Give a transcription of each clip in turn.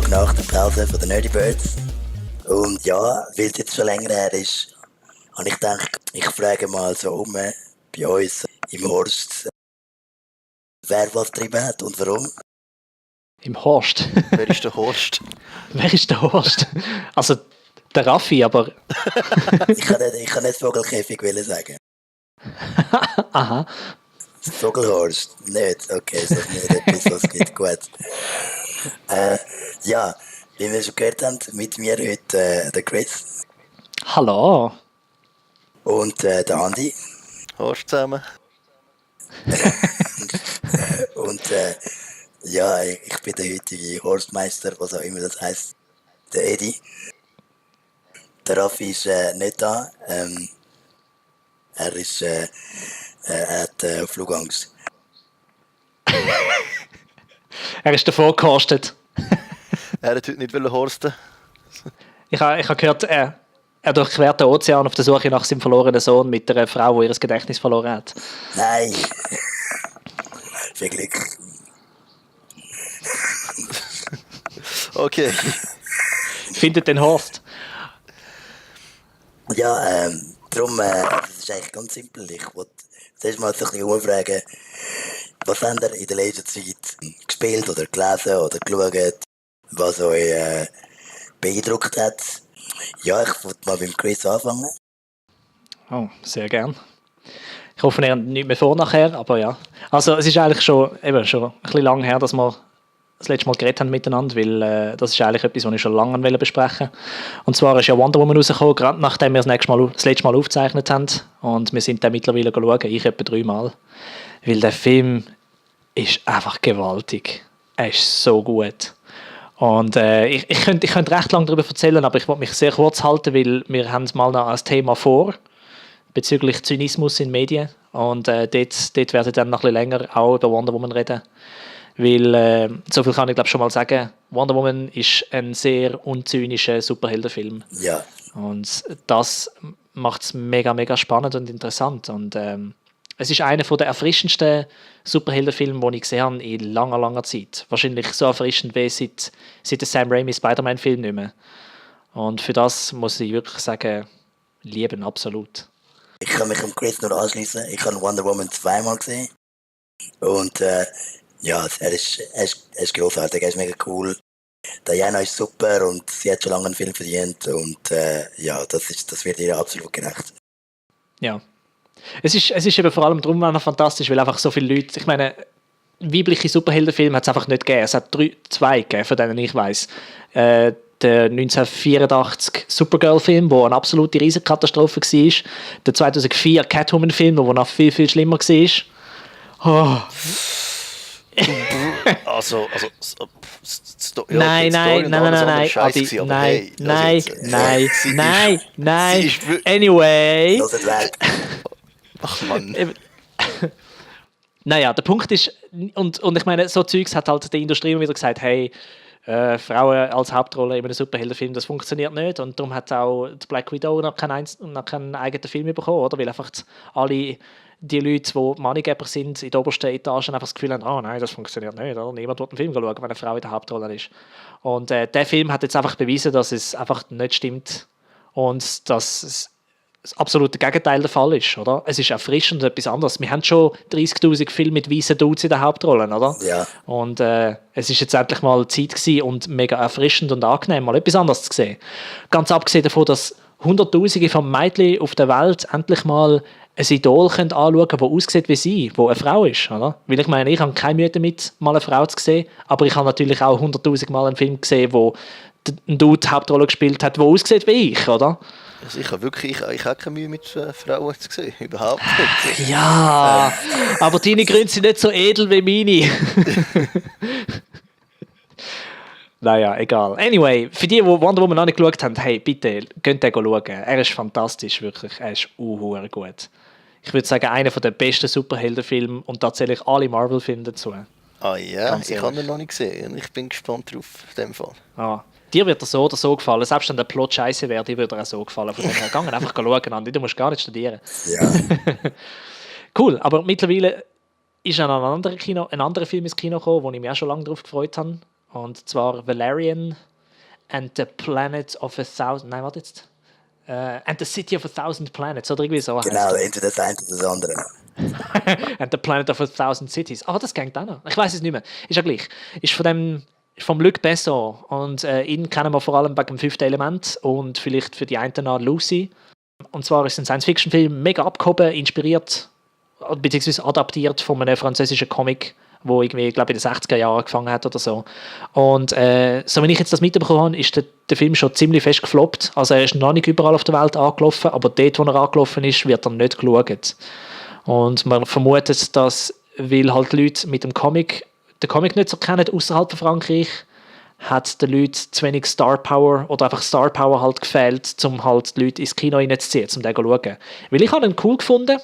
Folge nach der Pause von den Nerdy Birds. Und ja, weil es jetzt schon länger her ist, habe ich gedacht, ich frage mal so bei uns im Horst, wer was getrieben hat und warum. Im Horst? Wer ist der Horst? Wer ist der Horst? Also, der Raffi, aber... Ich kann nicht Vogelkäfig sagen. Aha. Vogelhorst? Nicht? Okay, ist doch nicht etwas, was es gibt. Gut. Ja, wie wir schon gehört haben, mit mir heute der Chris. Hallo. Und der Andi. Horst zusammen. Und ja, ich bin der heutige Horstmeister, was auch immer das heisst, der Edi. Der Raffi ist nicht da. Er hat Flugangst. Er ist davor gehostet. Er hat heute nicht horsten. Ich habe gehört, er durchquert den Ozean auf der Suche nach seinem verlorenen Sohn mit einer Frau, die ihr Gedächtnis verloren hat. Nein! Viel Glück. Okay. Findet den Horst. Ja, darum, das ist eigentlich ganz simpel. Ich wollte zuerst mal so ein bisschen umfragen, was habt ihr in der letzten Zeit gespielt oder gelesen oder geschaut, was euch beeindruckt hat? Ja, ich wollte mal beim Chris anfangen. Oh, sehr gern. Ich hoffe, er nicht mehr vor nachher, aber ja. Also es ist eigentlich schon ein bisschen lang her, dass wir das letzte Mal geredet haben miteinander, weil das ist eigentlich etwas, was ich schon lange besprechen wollte. Und zwar ist ja Wonder Woman rausgekommen, gerade nachdem wir das letzte Mal aufgezeichnet haben. Und wir sind dann mittlerweile schauen, ich etwa 3 Mal. Weil der Film ist einfach gewaltig. Er ist so gut. Und ich könnte recht lange darüber erzählen, aber ich wollte mich sehr kurz halten, weil wir haben mal noch ein Thema vor, bezüglich Zynismus in Medien. Und dort werden wir dann noch ein bisschen länger auch über Wonder Woman reden. Weil, so viel kann ich glaube schon mal sagen, Wonder Woman ist ein sehr unzynischer Superheldenfilm. Ja. Und das macht es mega, mega spannend und interessant. Und es ist einer der erfrischendsten Superheldenfilme, die ich gesehen habe in langer, langer Zeit. Wahrscheinlich so erfrischend wie seit dem Sam Raimi Spider-Man-Film nicht mehr. Und für das muss ich wirklich sagen, lieben, absolut. Ich kann mich dem Chris nur anschließen. Ich habe Wonder Woman 2-mal gesehen. Und ja, er ist großartig, er ist mega cool. Diana ist super und sie hat schon lange einen Film verdient. Und ja, das wird ihr absolut gerecht. Ja. Es ist eben vor allem darum auch fantastisch, weil einfach so viele Leute, ich meine, weibliche Superheldenfilme hat es einfach nicht gegeben. Es hat 2 gegeben, von denen ich weiss. Der 1984 Supergirl-Film, der eine absolute Riesenkatastrophe war. Der 2004 Catwoman-Film, der noch viel, viel schlimmer war. Oh. Nein, anyway. Ach Mann. Naja, der Punkt ist, und ich meine, so Zeugs hat halt die Industrie immer wieder gesagt, hey, Frauen als Hauptrolle in einem Superheldenfilm, das funktioniert nicht. Und darum hat auch die Black Widow noch keinen eigenen Film bekommen, oder? Weil einfach alle die Leute, die Moneygeber sind, in der obersten Etage einfach das Gefühl haben, oh nein, das funktioniert nicht. Oder? Niemand wird einen Film schauen, wenn eine Frau in der Hauptrolle ist. Und der Film hat jetzt einfach bewiesen, dass es einfach nicht stimmt. Und dass es das absolute Gegenteil der Fall ist, oder? Es ist erfrischend und etwas anderes. Wir haben schon 30'000 Filme mit weißen Dudes in den Hauptrollen, oder? Ja. Und es ist jetzt endlich mal Zeit gewesen und mega erfrischend und angenehm, mal etwas anderes zu sehen. Ganz abgesehen davon, dass Hunderttausende von Mädchen auf der Welt endlich mal ein Idol können anschauen können, das aussieht wie sie, wo eine Frau ist, oder? Weil ich meine, ich habe keine Mühe damit, mal eine Frau zu sehen, aber ich habe natürlich auch 100'000 Mal einen Film gesehen, wo ein Dude die Hauptrolle gespielt hat, der aussieht wie ich, oder? Also ich habe keine Mühe mit Frauen zu sehen, überhaupt nicht. Ja, aber deine Gründe sind nicht so edel wie meine. Naja, egal. Anyway, für die Wonder Woman noch nicht geschaut haben, hey, bitte, geht den schauen. Er ist fantastisch, wirklich. Er ist gut. Ich würde sagen, einer der besten Superheldenfilme und tatsächlich alle Marvel-Filme dazu. Ah ja, ich habe ihn noch nicht gesehen. Ich bin gespannt drauf, in dem Fall. Ah. Dir wird er so oder so gefallen. Selbst wenn der Plot scheiße wäre, dir würde er auch so gefallen. Von dem her, geh einfach schauen, Andi. Du musst gar nicht studieren. Ja. Cool, aber mittlerweile ist ein anderer Film ins Kino gekommen, wo ich mich auch schon lange darauf gefreut habe. Und zwar Valerian and the Planet of a Thousand... Nein, warte jetzt. And the City of a Thousand Planets, oder irgendwie so heißt Genau, er. entweder das eine oder das andere. And the Planet of a Thousand Cities. Das geht auch noch. Ich weiß es nicht mehr. Ist ja gleich. Ist vom Luc Besson. Und ihn kennen wir vor allem wegen dem 5. Element und vielleicht für die einen an Lucy. Und zwar ist es ein Science-Fiction-Film, mega abgehoben, inspiriert, beziehungsweise adaptiert von einem französischen Comic, wo irgendwie, glaube ich, in den 60er Jahren angefangen hat oder so. Und so wie ich jetzt das mitbekommen habe, ist der Film schon ziemlich fest gefloppt. Also er ist noch nicht überall auf der Welt angelaufen, aber dort, wo er angelaufen ist, wird er nicht geschaut. Und man vermutet, dass, weil halt Leute mit dem Comic den Comic nicht so kennen, außerhalb von Frankreich, hat den Leuten zu wenig Star Power oder einfach Star Power halt gefehlt, um halt die Leute ins Kino reinzuziehen, um den zu schauen. Weil ich habe ihn cool gefunden.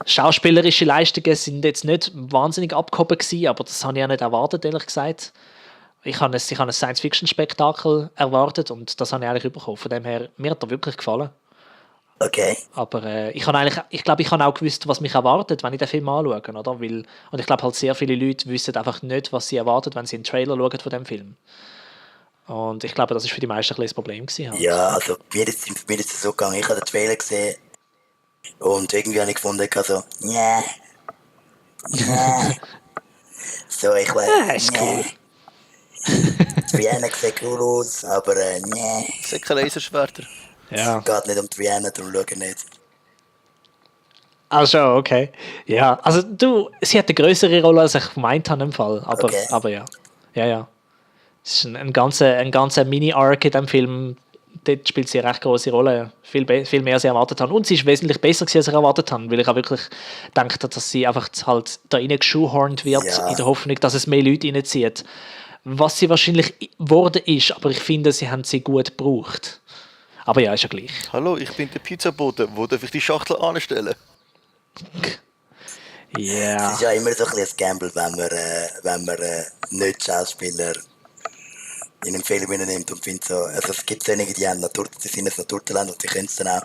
Schauspielerische Leistungen sind jetzt nicht wahnsinnig abgehoben gewesen, aber das habe ich auch nicht erwartet, ehrlich gesagt. Ich habe ein Science-Fiction-Spektakel erwartet und das habe ich eigentlich bekommen. Von dem her, mir hat er wirklich gefallen. Okay. Aber ich glaube, ich habe auch gewusst, was mich erwartet, wenn ich den Film anschaue, oder? Und ich glaube, halt sehr viele Leute wissen einfach nicht, was sie erwartet, wenn sie einen Trailer schauen von dem Film. Und ich glaube, das ist für die meisten ein bisschen das Problem gewesen. Halt. Ja, also mir ist es so gegangen, ich habe den Trailer gesehen und irgendwie habe ich gefunden, so, nee. So, ich weiß, ist cool. Vienna sieht cool aus, aber nee. Es sind keine Laserschwerter. Ja. Es geht nicht um die Vienna, darum schaue ich nicht. Also, okay. Ja, also sie hat eine größere Rolle, als ich gemeint habe im Fall. Aber ja. Ja. Es ist ein ganzer Mini-Arc in diesem Film. Dort spielt sie eine recht große Rolle. Viel mehr, als ich erwartet habe. Und sie ist wesentlich besser gewesen, als ich erwartet habe. Weil ich auch wirklich gedacht, dass sie einfach halt da reingeschuhhornt wird, in der Hoffnung, dass es mehr Leute reinzieht. Was sie wahrscheinlich geworden ist, aber ich finde, sie haben sie gut gebraucht. Aber ja, ist ja gleich. Hallo, ich bin der Pizzabote. Wo darf ich die Schachtel anstellen? Ja. Es ist ja immer so ein bisschen ein Gamble, wenn man nicht Schauspieler in einem Film nimmt und findet so, also es gibt einige, die sind ein Naturtalent und die können es dann auch.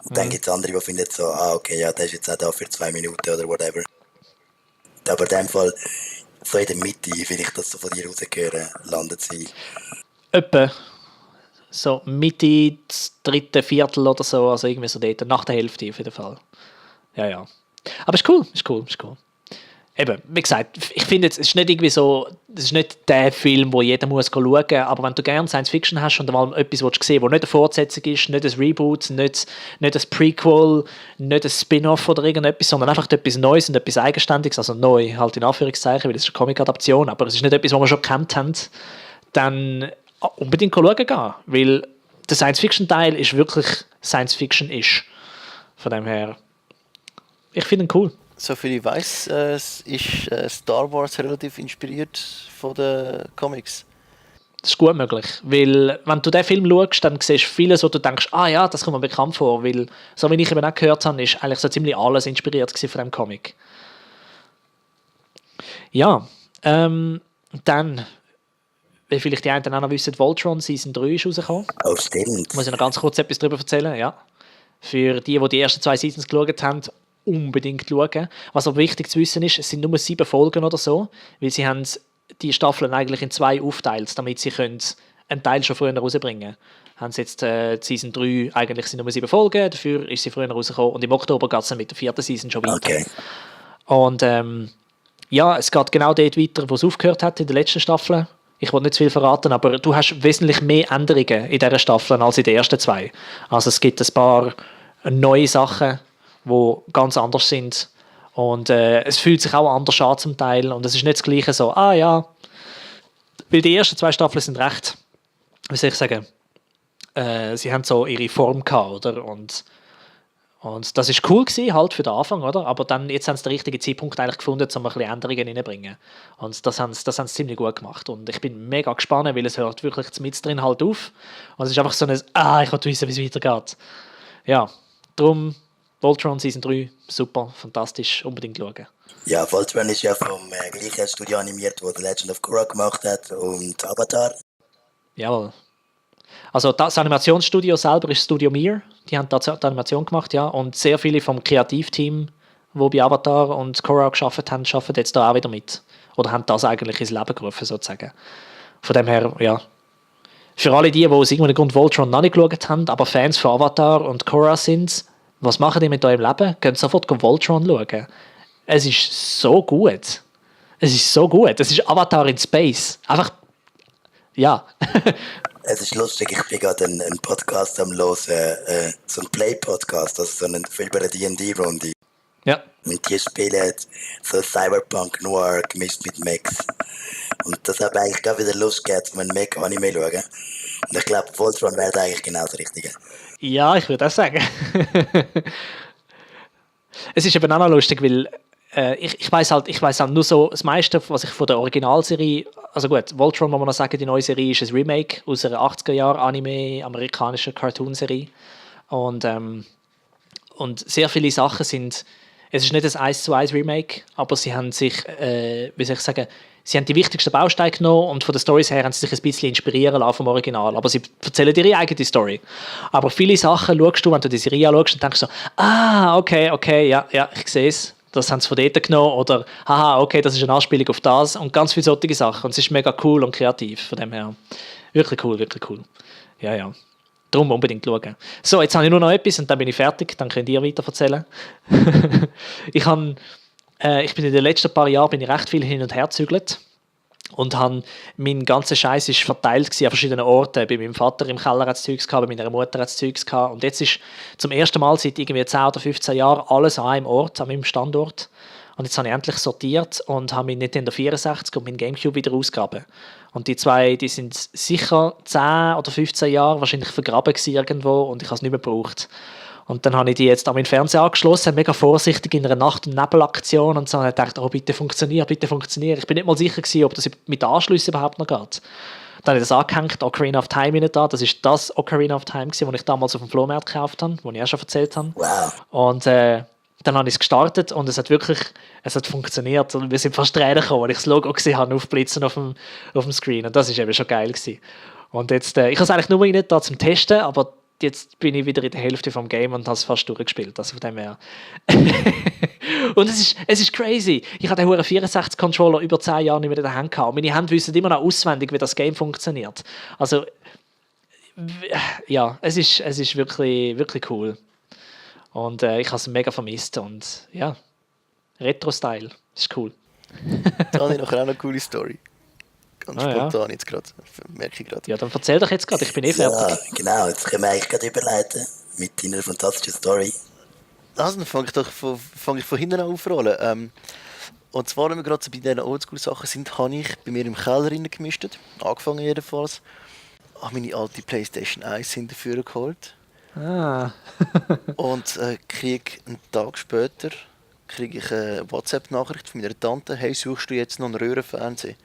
Und dann gibt es andere, die finden so, okay, ja, der ist jetzt auch da für 2 Minuten oder whatever. Aber in dem Fall, so in der Mitte, will ich das so von dir rausgehören, landet sie. Etwa. So Mitte, dritte Viertel oder so, also irgendwie so dort, nach der Hälfte auf jeden Fall. Ja. Aber ist cool. Eben, wie gesagt, ich finde, es ist nicht irgendwie so, es ist nicht der Film, wo jeder muss schauen muss, aber wenn du gerne Science-Fiction hast und mal etwas willst sehen, wo nicht eine Fortsetzung ist, nicht ein Reboot, nicht ein Prequel, nicht ein Spin-off oder irgendetwas, sondern einfach etwas Neues und etwas Eigenständiges, also neu, halt in Anführungszeichen, weil es ist eine Comic-Adaption, aber es ist nicht etwas, was wir schon gekannt haben, dann unbedingt schauen gehen, weil der Science-Fiction-Teil ist wirklich Science-Fiction-ish. Von dem her, ich finde ihn cool. Soviel ich weiss, ist Star Wars relativ inspiriert von den Comics. Das ist gut möglich, weil wenn du den Film schaust, dann siehst du vieles, wo du denkst, ja, das kommt mir bekannt vor, weil, so wie ich eben auch gehört habe, ist eigentlich so ziemlich alles inspiriert von dem Comic. Ja, dann, wie vielleicht die einen auch noch wissen, Voltron Season 3 ist rausgekommen. Oh, stimmt. Muss ich noch ganz kurz etwas darüber erzählen, ja. Für die ersten 2 Seasons geschaut haben, unbedingt schauen. Was aber wichtig zu wissen ist, es sind nur 7 Folgen oder so, weil sie haben die Staffeln eigentlich in 2 aufteilt, damit sie einen Teil schon früher rausbringen können. Haben sie jetzt Season 3, eigentlich sind nur 7 Folgen, dafür ist sie früher rausgekommen und im Oktober geht es dann mit der 4. Season schon weiter. Okay. Und ja, es geht genau dort weiter, wo es aufgehört hat in der letzten Staffel. Ich will nicht zu viel verraten, aber du hast wesentlich mehr Änderungen in dieser Staffel als in den ersten 2. Also es gibt ein paar neue Sachen, die ganz anders sind. Und es fühlt sich auch anders an zum Teil. Und es ist nicht das Gleiche so, ja. Weil die ersten 2 Staffeln sind recht, wie soll ich sagen, sie haben so ihre Form gehabt, oder? Und das ist cool gewesen, halt für den Anfang, oder? Aber dann, jetzt haben sie den richtigen Zeitpunkt eigentlich gefunden, um ein bisschen Änderungen reinzubringen. Und das haben sie ziemlich gut gemacht. Und ich bin mega gespannt, weil es hört wirklich mit drin halt auf. Und es ist einfach so ein, ich will wissen, wie es weitergeht. Ja, darum Voltron Season 3, super, fantastisch, unbedingt schauen. Ja, Voltron ist ja vom gleichen Studio animiert, das The Legend of Korra gemacht hat und Avatar. Jawohl. Also das Animationsstudio selber ist Studio Mir, die haben da die Animation gemacht, ja, und sehr viele vom Kreativteam, die bei Avatar und Korra gearbeitet haben, arbeiten jetzt da auch wieder mit. oder haben das eigentlich ins Leben gerufen, sozusagen. Von dem her, ja. Für alle die aus irgendeinem Grund Voltron noch nicht geschaut haben, aber Fans von Avatar und Korra sind, was machen die mit eurem Leben? Geht sofort Voltron schauen. Es ist so gut. Es ist so gut. Es ist Avatar in Space. Einfach, ja. Es ist lustig, ich bin gerade einen Podcast am hören, so einen Play-Podcast, also so einen Film über eine D&D-Runde. Ja. Und die spielen so Cyberpunk Noir gemischt mit Mechs. Und das hat eigentlich gerade wieder Lust gehabt, um einen Mech-Anime zu schauen. Und ich glaube, Voltron wäre eigentlich genau das Richtige. Ja, ich würde auch sagen. Es ist eben auch noch lustig, weil ich weiss halt nur so das meiste, was ich von der Originalserie, also gut, Voltron, muss man noch sagen, die neue Serie ist ein Remake aus einer 80er-Jahre-Anime, amerikanischer Cartoon-Serie. Und sehr viele Sachen sind, es ist nicht ein 1:1 Remake, aber sie haben sich, wie soll ich sagen, sie haben die wichtigsten Bausteine genommen und von den Storys her haben sie sich ein bisschen inspirieren lassen vom Original. Aber sie erzählen ihre eigene Story. Aber viele Sachen schaust du, wenn du die Serie anschaust und denkst so, okay, ja, ich sehe es. Das haben sie von dort genommen. Oder, haha, okay, das ist eine Anspielung auf das. Und ganz viele solche Sachen. Und es ist mega cool und kreativ von dem her. Wirklich cool, wirklich cool. Ja. Darum unbedingt schauen. So, jetzt habe ich nur noch etwas und dann bin ich fertig. Dann könnt ihr weiter erzählen. Ich bin in den letzten paar Jahren recht viel hin und her gezügelt und mein ganzer Scheiß ist verteilt an verschiedenen Orten. Bei meinem Vater im Keller hat es Zeugs gehabt, bei meiner Mutter hat es Zeugs gehabt. Und jetzt ist zum ersten Mal seit irgendwie 10 oder 15 Jahren alles an einem Ort, an meinem Standort. Und jetzt habe ich endlich sortiert und habe meinen Nintendo 64 und meinen Gamecube wieder ausgegraben. Und die zwei, die sind sicher 10 oder 15 Jahre wahrscheinlich vergraben gewesen irgendwo und ich habe es nicht mehr gebraucht. Und dann habe ich die jetzt an meinen Fernseher angeschlossen, mega vorsichtig in einer Nacht- und Nebelaktion und so. Und ich dachte, oh, bitte funktioniert. Ich bin nicht mal sicher gewesen, ob das mit Anschlüssen überhaupt noch geht. Dann habe ich das angehängt, Ocarina of Time rein da. Das ist das Ocarina of Time gewesen, das ich damals auf dem Flohmarkt gekauft habe, das ich auch schon erzählt habe. Wow. Und dann habe ich es gestartet und es hat funktioniert. Und wir sind fast Tränen gekommen, als ich das Logo gesehen habe, aufblitzen auf dem Screen. Und das war eben schon geil gewesen. Und jetzt, ich habe es eigentlich nur rein da zum Testen, aber jetzt bin ich wieder in der Hälfte vom Game und habe es fast durchgespielt. Also von dem her. Und es ist crazy. Ich habe den 64-Controller über 10 Jahre nicht mehr in der Hand gehabt. Meine Hände wissen immer noch auswendig, wie das Game funktioniert. Also, ja, es ist wirklich, wirklich cool. Und ich habe es mega vermisst. Und ja, Retro-Style. Das ist cool. Da habe ich nachher auch eine coole Story. Ganz spontan jetzt gerade, merke ich gerade. Ja, dann erzähl doch jetzt gerade, ich bin fertig. Ja, genau, jetzt können wir eigentlich gerade überleiten mit deiner fantastischen Story. Also, dann fange ich von hinten an aufrollen. Und zwar, wenn wir gerade so bei diesen Oldschool-Sachen sind, habe ich bei mir im Keller reingemischt, angefangen jedenfalls, habe meine alte Playstation 1 hinterführen geholt. Und kriege einen Tag später ich eine WhatsApp-Nachricht von meiner Tante, hey, suchst du jetzt noch einen Röhrenfernseher?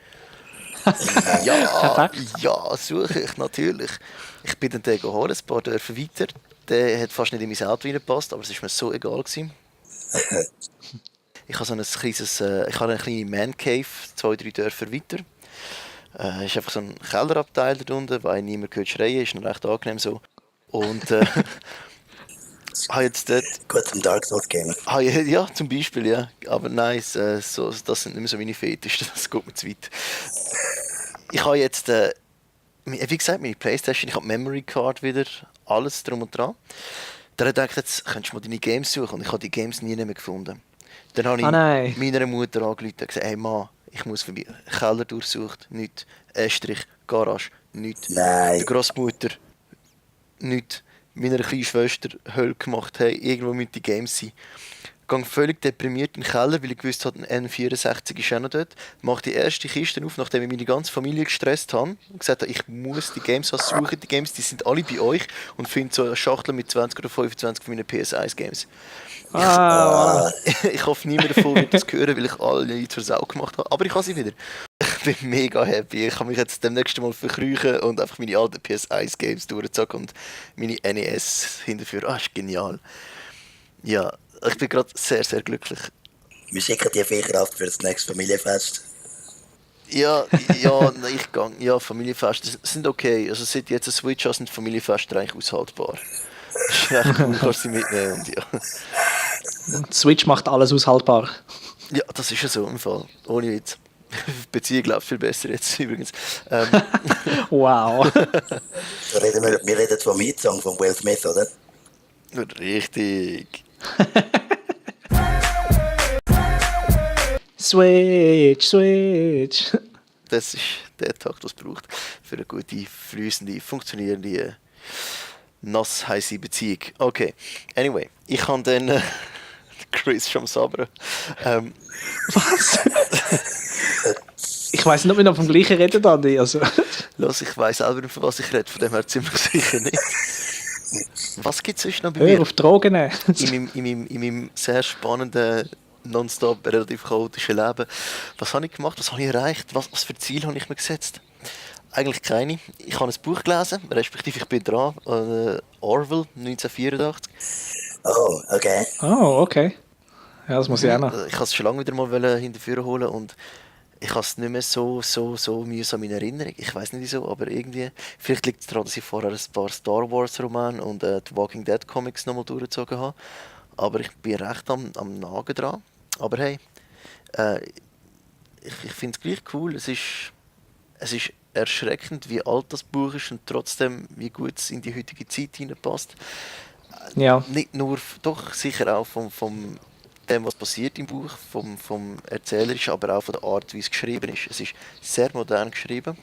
Ja, suche ich, natürlich. Ich bin dann den geholt, ein paar Dörfer weiter. Der hat fast nicht in mein Auto reingepasst, aber es war mir so egal gewesen. Ich habe eine kleine Man-Cave, 2-3 Dörfer weiter. Es ist einfach so ein Kellerabteil da unten, weil niemand hört schreien, ist noch recht angenehm so. Und habe jetzt dort... Gut zum Dark Souls Gamer. Ja, zum Beispiel, ja. Aber nein, das sind nicht mehr so meine Fetische, das geht mir zu weit. Ich habe jetzt, wie gesagt, meine Playstation, ich habe die Memory Card wieder, alles drum und dran. Dann habe ich gedacht, jetzt könntest du mal deine Games suchen und ich habe die Games nie mehr gefunden. Dann habe ich meiner Mutter angerufen und gesagt, hey Mann, ich muss für mich Keller durchsucht, nichts. Estrich, Garage, nichts. Nein. Die Großmutter, nichts. Meiner kleinen Schwester Hölle gemacht, hey, irgendwo müssen die Games sein. Ich gehe völlig deprimiert in den Keller, weil ich gewusst habe, ein N64 ist auch noch dort. Mache die erste Kiste auf, nachdem ich meine ganze Familie gestresst habe und gesagt habe, ich muss die Games suchen. Die Games, die sind alle bei euch und finde so eine Schachtel mit 20 oder 25 von meinen PS1-Games. Ich hoffe, niemand davon wird das hören, weil ich alle zur Sau gemacht habe. Aber ich habe sie wieder. Ich bin mega happy. Ich kann mich jetzt demnächst mal verkrüchen und einfach meine alten PS1-Games durchzocken und meine NES hinterführen. Ist genial. Ja, ich bin gerade sehr, sehr glücklich. Wir schicken dir viel Kraft für das nächste Familienfest. Ja, ich gehe. Ja, Familienfeste sind okay. Also seit jetzt ein Switch sind Familienfeste eigentlich aushaltbar. Das ist echt cool, kannst du sie mitnehmen. Und ja. Switch macht alles aushaltbar. Ja, das ist ja so im Fall. Ohne Witz. Beziehung läuft viel besser jetzt übrigens. Wow. Wir reden vom Hitsong von Will Smith, oder? Richtig. Switch. Das ist der Takt, was es braucht für eine gute, fließende, funktionierende, nass heiße Beziehung. Okay, anyway, ich kann dann Chris schon sabbern. Was? Ich weiss nicht, ob wir noch vom gleichen reden, Andi. Also. Los, ich weiss selber nicht, von was ich rede, von dem her ziemlich sicher nicht. Was gibt es sonst noch bei Hör mir? auf Drogen nehmen. In meinem sehr spannenden, nonstop, relativ chaotischen Leben. Was habe ich gemacht? Was habe ich erreicht? Was für Ziele habe ich mir gesetzt? Eigentlich keine. Ich habe ein Buch gelesen, respektive ich bin dran. Orwell, 1984. Oh, okay. Oh, okay. Ja, das muss ich auch noch. Ich wollte es schon lange wieder mal hinterführen holen und ich habe es nicht mehr so mühsam in Erinnerung. Ich weiß nicht wieso, aber irgendwie. Vielleicht liegt es daran, dass ich vorher ein paar Star Wars Romane und die Walking Dead Comics nochmal durchgezogen habe. Aber ich bin recht am Nagen dran. Aber hey, ich finde es gleich cool. Es ist erschreckend, wie alt das Buch ist und trotzdem, wie gut es in die heutige Zeit hineinpasst. Ja. Nicht nur, doch sicher auch vom dem, was passiert im Buch, vom Erzählerischen, aber auch von der Art, wie es geschrieben ist. Es ist sehr modern geschrieben.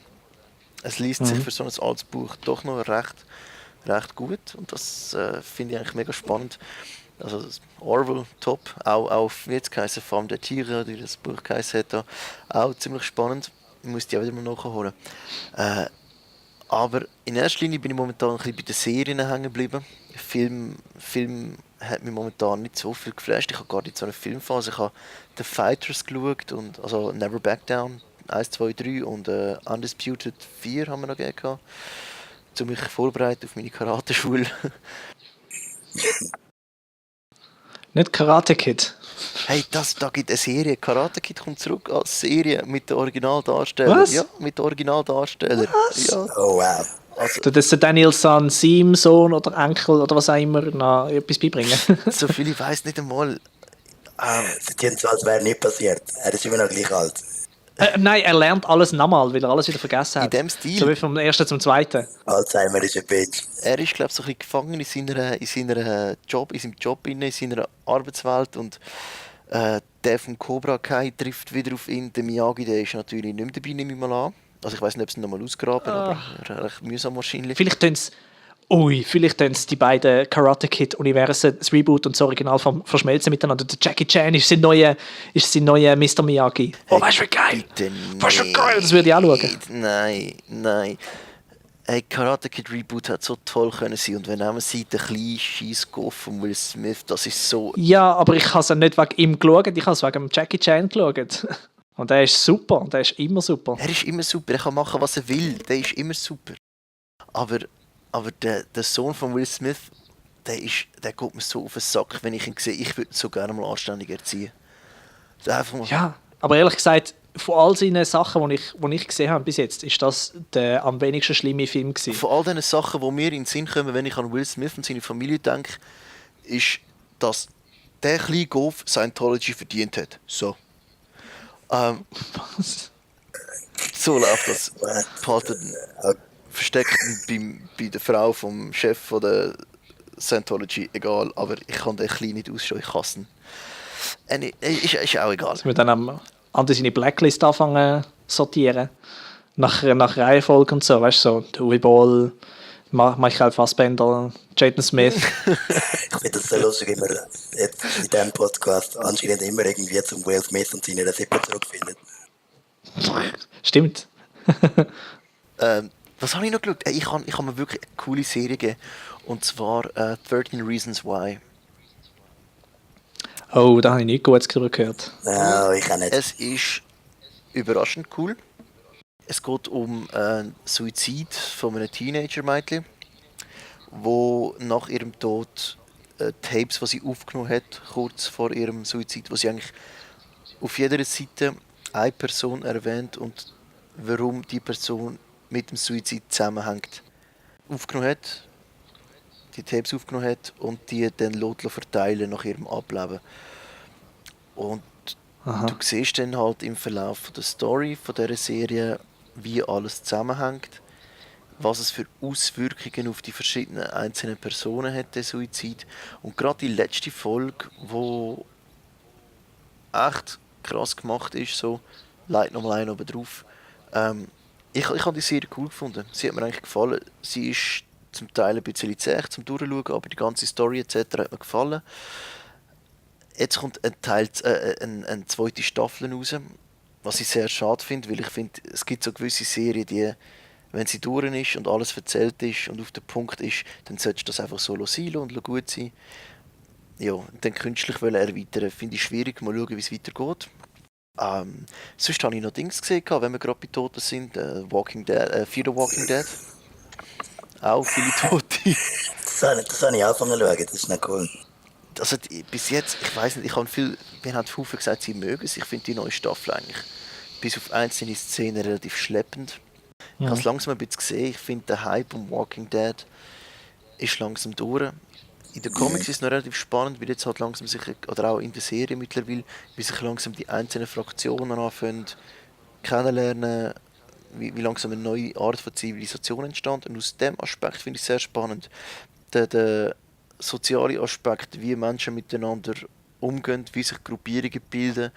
Es liest sich für so ein altes Buch doch noch recht gut und das finde ich eigentlich mega spannend. Also Orwell, top, auch wie jetzt geheißen, Femme der Tiere, die das Buch geheißen hat, auch ziemlich spannend. Ich muss die auch wieder mal nachholen. Aber in erster Linie bin ich momentan ein bisschen bei den Serien hängen geblieben. Film hat mich momentan nicht so viel geflasht. Ich habe gar nicht so eine Filmphase. Ich habe The Fighters geschaut, und, also Never Back Down 1, 2, 3 und Undisputed 4 haben wir noch gehabt, um mich vorbereiten auf meine Karate-Schule. Nicht Karate Kid. Hey, da gibt eine Serie. Karate Kid kommt zurück als Serie mit den Originaldarstellern. Was? Ja, mit den Originaldarstellern. Was? Ja. Oh, wow. Also, Dass der Daniel San, Sim, Sohn oder Enkel oder was auch immer noch etwas beibringen. so viel ich weiß nicht einmal. Sie tun so, als wäre nicht passiert. Er ist immer noch gleich alt. Nein, er lernt alles nochmal, weil er alles wieder vergessen hat. In dem Stil. So wie vom ersten zum zweiten. Alzheimer ist ein Bitch. Er ist, glaube ich, so ein bisschen gefangen in seinem Job, in seiner Arbeitswelt. Und der von Cobra Kai trifft wieder auf ihn. Der Miyagi, der ist natürlich nicht mehr dabei, nehme ich mal an. Also ich weiß nicht, ob sie ihn nochmal ausgraben, aber recht mühsam wahrscheinlich. Vielleicht tun sie die beiden Karate Kid-Universen, das Reboot und das Original verschmelzen miteinander. Der Jackie Chan ist sein neuer Mr. Miyagi. Oh, weißt du, wie geil? Weißt du, wie geil? Das würde ich auch schauen. Nein. Hey, Karate Kid Reboot hat so toll können sein. Und wenn man sieht, der kleine Scheissgolf von Will Smith, das ist so... Ja, aber ich habe es nicht wegen ihm geschaut, ich habe es wegen Jackie Chan geschaut. Und der ist super, und der ist immer super. Er ist immer super, er kann machen, was er will, der ist immer super. Aber der Sohn von Will Smith, der geht mir so auf den Sack, wenn ich ihn sehe. Ich würde ihn so gerne mal anständig erziehen. Einfach mal. Ja, aber ehrlich gesagt, von all seinen Sachen, die ich gesehen habe bis jetzt, ist das der am wenigsten schlimme Film gewesen. Von all diesen Sachen, die mir in den Sinn kommen, wenn ich an Will Smith und seine Familie denke, ist, dass der kleine Golf Scientology verdient hat. So. Was? So läuft das. Versteckt bei der Frau vom Chef von der Scientology, egal, aber ich kann den klein nicht ausschauen, ich hasse ihn. Ist auch egal. Dass wir dann an seine Blacklist anfangen sortieren. Nach Reihenfolge und so, weißt du, so Uwe Boll, Michael Fassbender, Jaden Smith. Ich finde das so lustig, immer jetzt in diesem Podcast anscheinend immer irgendwie zum Will Smith und seiner Sippe zurückfindet. Stimmt. Was habe ich noch geschaut? Ich habe mir wirklich eine coole Serie gegeben. Und zwar 13 Reasons Why. Oh, da habe ich nichts Gutes darüber gehört. No, ich auch nicht. Es ist überraschend cool. Es geht um Suizid von einem Teenager-Mädchen, wo nach ihrem Tod Tapes, die sie aufgenommen hat, kurz vor ihrem Suizid, wo sie eigentlich auf jeder Seite eine Person erwähnt und warum die Person mit dem Suizid zusammenhängt, aufgenommen hat, die Tapes aufgenommen hat und die dann verteilen nach ihrem Ableben. Und Aha. Du siehst dann halt im Verlauf von der Story von dieser Serie, wie alles zusammenhängt, was es für Auswirkungen auf die verschiedenen einzelnen Personen hat, der Suizid. Und gerade die letzte Folge, wo echt krass gemacht ist, so, legt nochmal einen oben drauf. Ich habe die Serie cool gefunden. Sie hat mir eigentlich gefallen. Sie ist zum Teil ein bisschen zäh zum Durchschauen, aber die ganze Story etc. hat mir gefallen. Jetzt kommt eine zweite Staffel raus, was ich sehr schade finde, weil ich finde, es gibt so gewisse Serien, die, wenn sie durch ist und alles erzählt ist und auf den Punkt ist, dann solltest du das einfach so sein lassen und gut sein. Ja, dann künstlich erweitern, finde ich schwierig. Mal schauen, wie es weitergeht. Sonst habe ich noch Dings gesehen, wenn wir gerade bei Toten sind. Walking Dead, Fear the Walking Dead. Auch viele Tote. Das habe ich angefangen zu schauen, das ist nicht cool. Also bis jetzt, ich weiß nicht, mir haben viele gesagt, sie mögen es. Ich finde die neue Staffel eigentlich bis auf einzelne Szenen relativ schleppend. Ich habe es langsam ein bisschen gesehen. Ich finde, der Hype um Walking Dead ist langsam durch. In den Comics ist es noch relativ spannend, weil jetzt halt langsam sich, oder auch in der Serie mittlerweile, wie sich langsam die einzelnen Fraktionen anfangen kennenlernen, wie langsam eine neue Art von Zivilisation entstand. Und aus dem Aspekt finde ich es sehr spannend. Der soziale Aspekt, wie Menschen miteinander umgehen, wie sich Gruppierungen bilden,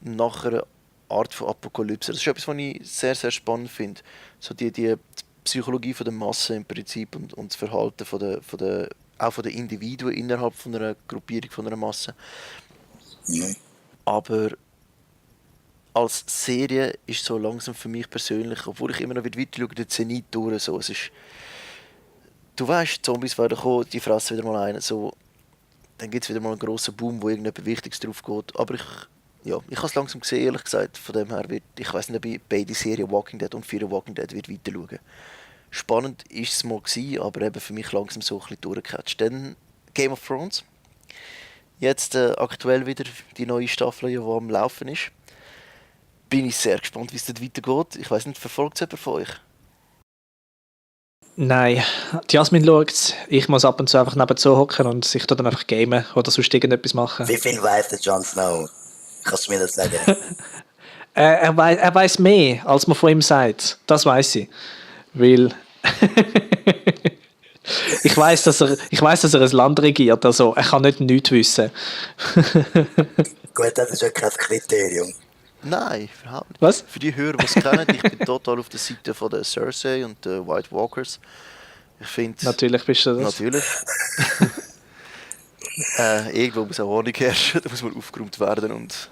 nach einer Art von Apokalypse. Das ist etwas, was ich sehr, sehr spannend finde. So die Psychologie von der Masse im Prinzip und das Verhalten auch von den Individuen innerhalb von einer Gruppierung, von einer Masse. Mhm. Aber als Serie ist so langsam für mich persönlich, obwohl ich immer noch weiter schaue, der Zenit durch. So. Es ist, du weißt, Zombies werden kommen, die fressen wieder mal einen. So. Dann gibt es wieder mal einen grossen Boom, wo irgendetwas Wichtiges drauf geht. Aber ich habe es langsam gesehen, ehrlich gesagt. Von dem her ich weiß nicht, ob ich beide Serien Walking Dead und Fear the Walking Dead weiter schauen. Spannend war es mal gewesen, aber eben für mich langsam so ein bisschen durchgecatcht. Dann Game of Thrones. Jetzt aktuell wieder die neue Staffel, die am Laufen ist. Bin ich sehr gespannt, wie es dort weitergeht. Ich weiss nicht, verfolgt es jemand von euch? Nein, die Jasmin schaut. Ich muss ab und zu einfach nebenzu hocken und sich dann einfach gamen oder sonst irgendetwas machen. Wie viel weiss der Jon Snow? Kannst du mir das sagen? Er weiß mehr, als man von ihm sagt. Das weiß ich. Weil ich weiß, dass er ein Land regiert. Also er kann nicht nichts wissen. Gut, das ist ja kein Kriterium. Nein, überhaupt nicht. Was? Für die Hörer, die es kennen, ich bin total auf der Seite von der Cersei und der White Walkers. Ich finde... Natürlich bist du das. Natürlich. Irgendwo muss auch Ordnung herrschen, da muss man aufgeräumt werden und...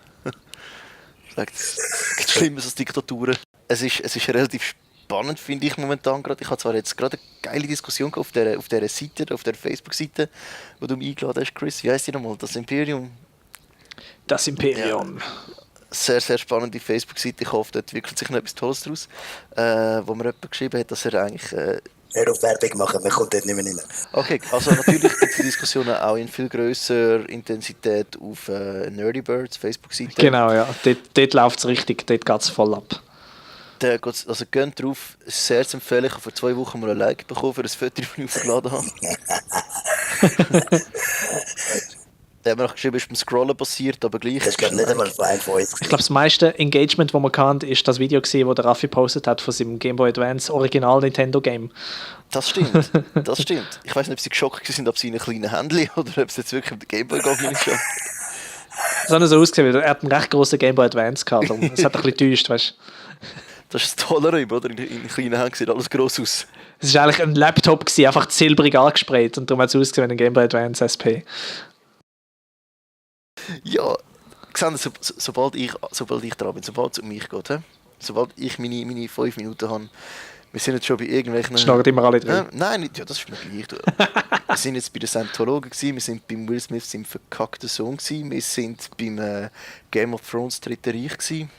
es gibt Schlimmeres als Diktaturen. Es ist relativ spannend, finde ich momentan gerade. Ich habe zwar jetzt gerade eine geile Diskussion auf dieser Seite, auf der Facebook-Seite, wo du mich eingeladen hast, Chris. Wie heisst die nochmal? Das Imperium? Das Imperium. Ja. Sehr, sehr spannende Facebook-Seite. Ich hoffe, da entwickelt sich noch etwas Tolles daraus. Wo mir jemand geschrieben hat, dass er eigentlich... Hör auf Werbung machen, man kommt dort nicht mehr rein. Okay, also natürlich gibt es die Diskussionen auch in viel grösserer Intensität auf Nerdy Birds Facebook-Seite. Genau, ja. Dort läuft es richtig, dort geht es voll ab. Also geht drauf, es ist sehr zu empfehlen. Ich habe vor 2 Wochen mal ein Like bekommen für ein Foto, das ich aufgeladen habe. Der hat mir noch geschrieben, ist beim Scrollen passiert, aber gleich. Das ist glaube nicht einmal von einem von uns. Ich glaube, das meiste Engagement, das man kann, ist das Video gesehen, das der Raffi postet hat von seinem Game Boy Advance Original Nintendo Game. Das stimmt, das stimmt. Ich weiß nicht, ob sie geschockt sind, ob sie in einem kleinen Händchen oder ob es jetzt wirklich mit dem Game Boy gegangen ist. Das hat so ausgesehen, weil er hat einen recht grossen Game Boy Advance gehabt. Es hat ein bisschen getäuscht, weißt du. Das ist ein toller Räum, oder? In kleinen Händen sieht alles gross aus. Es war eigentlich ein Laptop, einfach silbrig angesprayt und darum hat es ausgesehen wie ein Game Boy Advance SP. Ja, Xander, sobald ich dran bin, sobald es um mich geht, sobald ich meine 5 Minuten habe, wir sind jetzt schon bei irgendwelchen... Schnarren immer alle drin. Nein, nicht, ja, das ist mir gleich. Wir sind jetzt bei den Scientologen gewesen, wir sind beim Will Smith im verkackten Sohn gewesen, wir sind beim Game of Thrones Dritte Reich gewesen.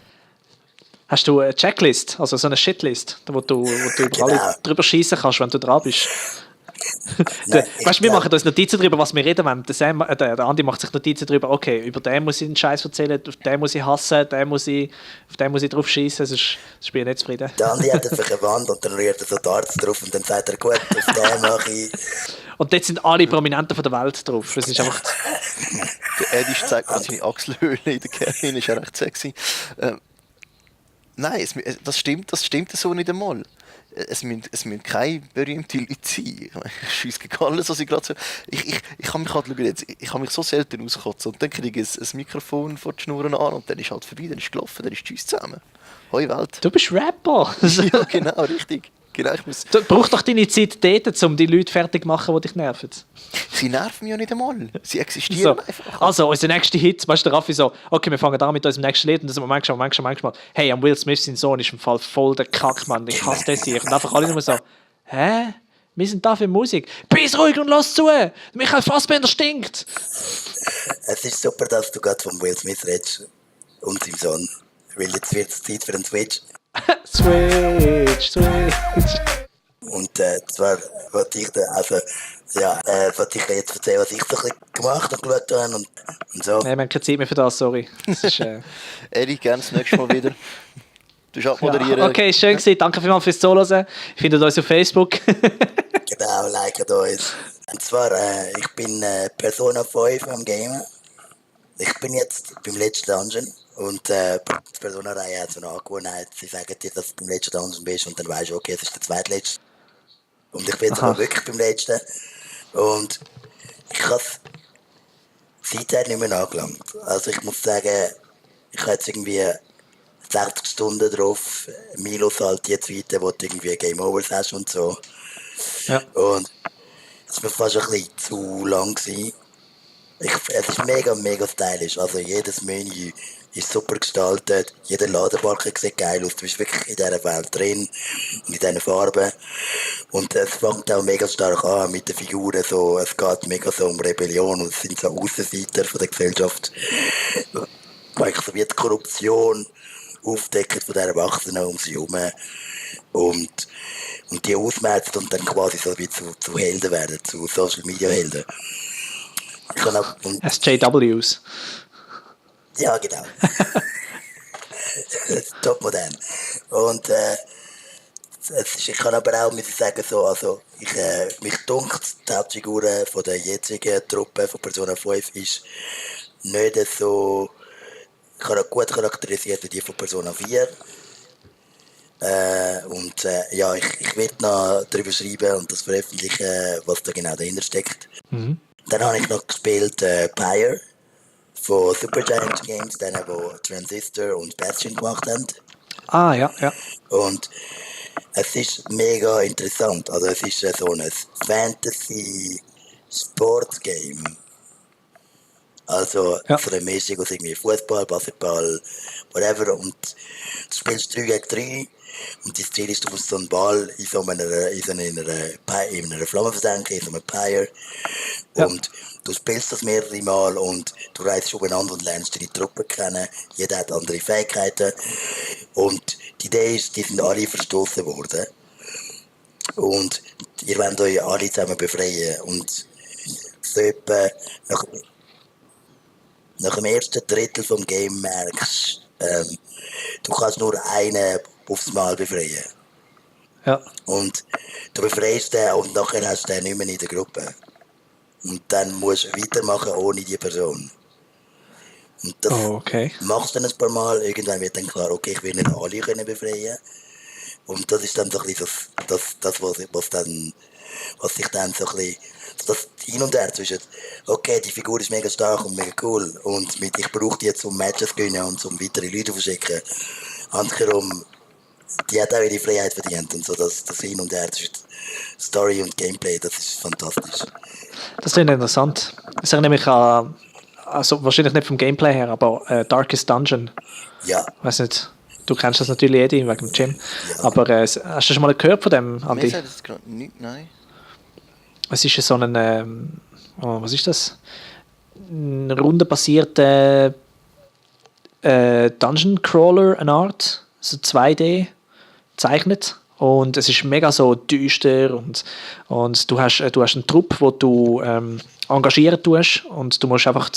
Hast du eine Checklist, also so eine Shitlist, wo du über alle drüber schießen kannst, wenn du dran bist? Weißt du, wir machen uns Notizen darüber, was wir reden wollen. Der Andi macht sich Notizen darüber, okay, über den muss ich einen Scheiß erzählen, auf den muss ich hassen, auf den muss ich drauf schießen, sonst bin ich nicht zufrieden. Der Andi hat einfach eine Wand und dann rührt er so Darts drauf und dann sagt er, gut, auf den mache ich... Und dort sind alle Prominenten von der Welt drauf. Das ist einfach... Der Edisch zeigt mir seine Achselhöhle in der Kerle, ist ja recht sexy. Nein, das stimmt so nicht einmal. Es müssen keine berühmten Leute sein. Ich schiesse gegen alles, was ich gerade so... Ich kann mich halt jetzt, ich kann mich so selten auskotzen und dann kriege ich ein Mikrofon vor die Schnurren an und dann ist halt vorbei, dann ist gelaufen, dann ist Tschüss zusammen. Hoi Welt. Du bist Rapper! Ja, genau, richtig. Genau, Du brauchst doch deine Zeit dort, um die Leute fertig zu machen, die dich nerven. Sie nerven mich ja nicht einmal. Sie existieren So. einfach. Also, unser nächster Hit, weißt du, der Raffi so, okay, wir fangen an mit unserem nächsten Lied und dann sind wir manchmal, hey, am Will Smith sein Sohn ist im Fall voll der Kack, Mann, ich hasse das hier. Und einfach alle nur so, hä? Wir sind da für Musik. Bist ruhig und lass zu! Michael Fassbender stinkt! Es ist super, dass du gerade von Will Smith redest und seinem Sohn. Weil jetzt wird es Zeit für einen Switch. Switch. Und zwar wollte ich wollte ich jetzt erzählen, was ich so ein bisschen gemacht und geschaut habe und so. Nein, wir haben keine Zeit mehr für das, sorry. Das ist, Eddie, gerne das nächste Mal wieder. Du musst abmoderieren. ja, okay, schön gewesen. Danke vielmals fürs Zuhören. Findet uns auf Facebook. Genau, liket uns. Und zwar, ich bin Persona 5 am Gamen. Ich bin jetzt beim letzten Dungeon. Und die Persona-Reihe hat so eine Angewohnheit, sie sagen dir, dass du beim letzten Dungeon bist und dann weißt du, okay, es ist der zweitletzte. Und ich bin jetzt aber wirklich beim letzten. Und ich habe es seitdem nicht mehr angelangt. Also ich muss sagen, ich habe jetzt irgendwie 60 Stunden drauf, minus halt jetzt weiter, wo du irgendwie Game Overs hast und so. Ja. Und es war fast ein bisschen zu lang gewesen. Es ist mega, mega stylisch. Also jedes Menü ist super gestaltet. Jeder Ladebalken sieht geil aus. Du bist wirklich in dieser Welt drin, in diesen Farben. Und es fängt auch mega stark an mit den Figuren. So, es geht mega so um Rebellion und es sind so Aussenseiter von der Gesellschaft. Eigentlich so wie die Korruption aufdecken von den Erwachsenen um sie herum. Und die ausmerzt und dann quasi so wie zu Helden werden, zu Social Media Helden. SJWs. Ja, genau. Top modern. Und ich kann aber auch muss ich sagen, so, also mich dunkt, die Hauptfigur von der jetzigen Truppe von Persona 5 ist nicht so gut charakterisiert wie die von Persona 4. Ja, ich werde noch darüber schreiben und das veröffentlichen, was da genau dahinter steckt. Mhm. Dann habe ich noch gespielt Pyre von Supergiant Games, denen, die Transistor und Bastion gemacht haben. Ah, ja. Und es ist mega interessant. Also es ist so ein Fantasy-Sports-Game. Also so eine Mischung aus irgendwie Fußball, Basketball, whatever. Und du spielst 3 gegen 3. Und das Ziel ist, du musst so einen Ball in einer Flamme versenken, in so einem Pyre. Und du spielst das mehrere Mal und du reist umeinander und lernst deine Truppe kennen. Jeder hat andere Fähigkeiten. Und die Idee ist, die sind alle verstoßen worden. Und ihr wollt euch alle zusammen befreien. Und so etwa nach dem ersten Drittel vom Game merkst du kannst nur einen aufs Mal befreien. Ja. Und du befreist den und nachher hast du den nicht mehr in der Gruppe. Und dann musst du weitermachen ohne die Person. Und das machst du dann ein paar Mal. Irgendwann wird dann klar, okay, ich will nicht alle können befreien. Und das ist dann so ein bisschen das was sich dann so ein bisschen, das Hin und Her zwischen, okay, die Figur ist mega stark und mega cool und ich brauche die jetzt, um Matches zu gewinnen und um weitere Leute zu verschicken. Andersherum, die hat auch ihre Freiheit verdient und so, das Hin und Her zwischen Story und Gameplay, das ist fantastisch. Das klingt interessant. Ich sage nämlich also wahrscheinlich nicht vom Gameplay her, aber Darkest Dungeon. Ja. Weiß nicht, du kennst das natürlich wegen dem Gym. Ja. Aber hast du schon mal gehört von dem, Andi? Mir sagt das gerade nicht, nein. Es ist so ein, was ist das? Ein rundenbasierter Dungeon Crawler, eine Art, so 2D gezeichnet. Und es ist mega so düster und du hast einen Trupp, wo du engagieren tust und du musst einfach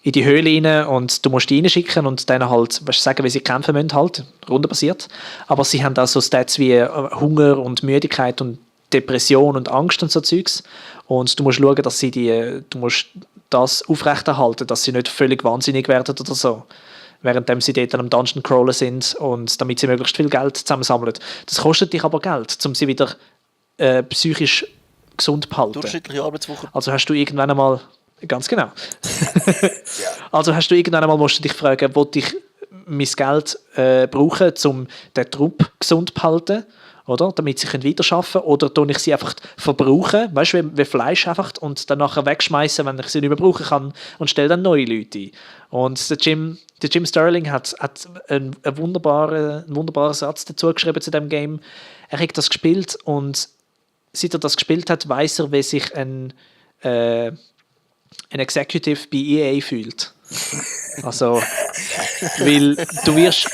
in die Höhle rein und du musst die reinschicken und dann halt sagen, wie sie kämpfen müssen, halt, rundenbasiert. Aber sie haben auch so Stats wie Hunger und Müdigkeit und Depression und Angst und so Zeugs. Und du musst schauen, dass du musst das aufrechterhalten, dass sie nicht völlig wahnsinnig werden oder so, währenddem sie dort am Dungeon crawlen sind und damit sie möglichst viel Geld zusammensammeln. Das kostet dich aber Geld, um sie wieder psychisch gesund zu behalten. Durchschnittliche Arbeitswoche. Also hast du irgendwann einmal, ganz genau, Ja. also hast du irgendwann einmal, musst du dich fragen, will ich mein Geld brauchen, um den Trupp gesund zu behalten, oder? Damit sie weiterarbeiten können, oder tue ich sie einfach verbrauchen, weißt du, wie Fleisch einfach, und dann nachher wegschmeißen, wenn ich sie nicht mehr brauchen kann, und stelle dann neue Leute ein. Und der Jim Sterling hat einen wunderbaren Satz dazu geschrieben zu dem Game. Er hat das gespielt und seit er das gespielt hat, weiss er, wie sich ein Executive bei EA fühlt. Also, weil du wirst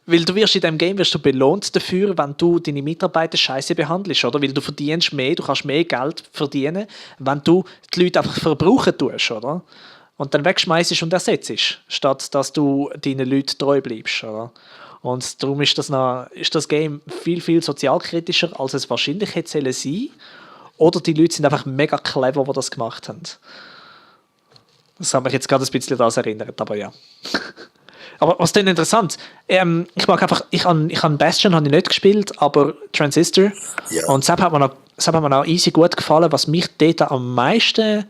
in diesem Game wirst du belohnt dafür, wenn du deine Mitarbeiter scheiße behandelst, oder? Weil du verdienst mehr, du kannst mehr Geld verdienen, wenn du die Leute einfach verbrauchen tust, oder? Und dann wegschmeißt und ersetzt, statt dass du deinen Leuten treu bleibst, oder? Und darum ist das Game viel, viel sozialkritischer, als es wahrscheinlich hätte sein sollen. Oder die Leute sind einfach mega clever, die das gemacht haben. Das hat mich jetzt gerade ein bisschen daran erinnert, aber ja. Aber was denn interessant, ich mag einfach, ich habe Bastion habe ich nicht gespielt, aber Transistor. Ja. Und das hat mir auch easy gut gefallen. Was mich dort am meisten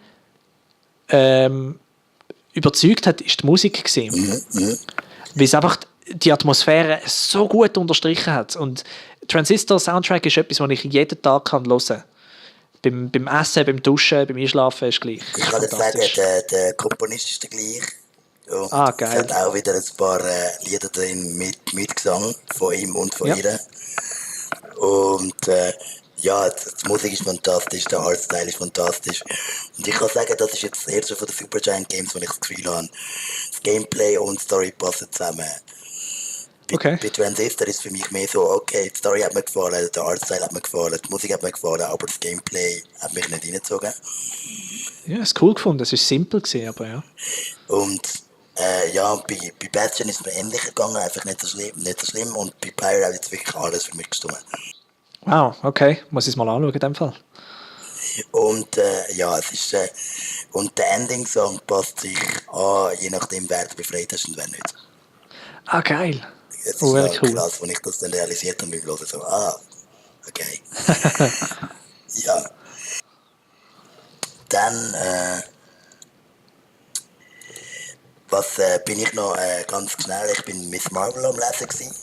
überzeugt hat, ist die Musik gewesen. Weil es einfach die Atmosphäre so gut unterstrichen hat. Und Transistor Soundtrack ist etwas, was ich jeden Tag hören kann. Beim Essen, beim Duschen, beim Einschlafen ist gleich. Ich kann jetzt sagen, der Komponist ist der gleiche. Und geil. es hat auch wieder ein paar Lieder drin mit Gesang von ihm und von ihr. Und ja, die Musik ist fantastisch, der Artstyle ist fantastisch. Und ich kann sagen, das ist jetzt das erste von den Supergiant Games, wo ich das Gefühl habe, das Gameplay und Story passen zusammen. Bei Transistor ist für mich mehr so, okay, die Story hat mir gefallen, der Artstyle hat mir gefallen, die Musik hat mir gefallen, aber das Gameplay hat mich nicht reingezogen. Ja, es ist cool gefunden, es war simpel gewesen, aber ja. Und ja, bei Bastion ist es mir ähnlich gegangen, einfach nicht so schlimm. Und bei Pyre hat jetzt wirklich alles für mich gestimmt. Wow, okay, muss ich es mal anschauen in dem Fall. Und ja, es ist und der Ending-Song passt sich an, je nachdem, wer du befreit hast und wer nicht. Ah, geil. Es ist Cool. krass, als ich das dann realisiert habe, beim Hören so, okay. Ja. Dann, bin ich noch ganz schnell, ich bin Miss Marvel am Lesen gewesen.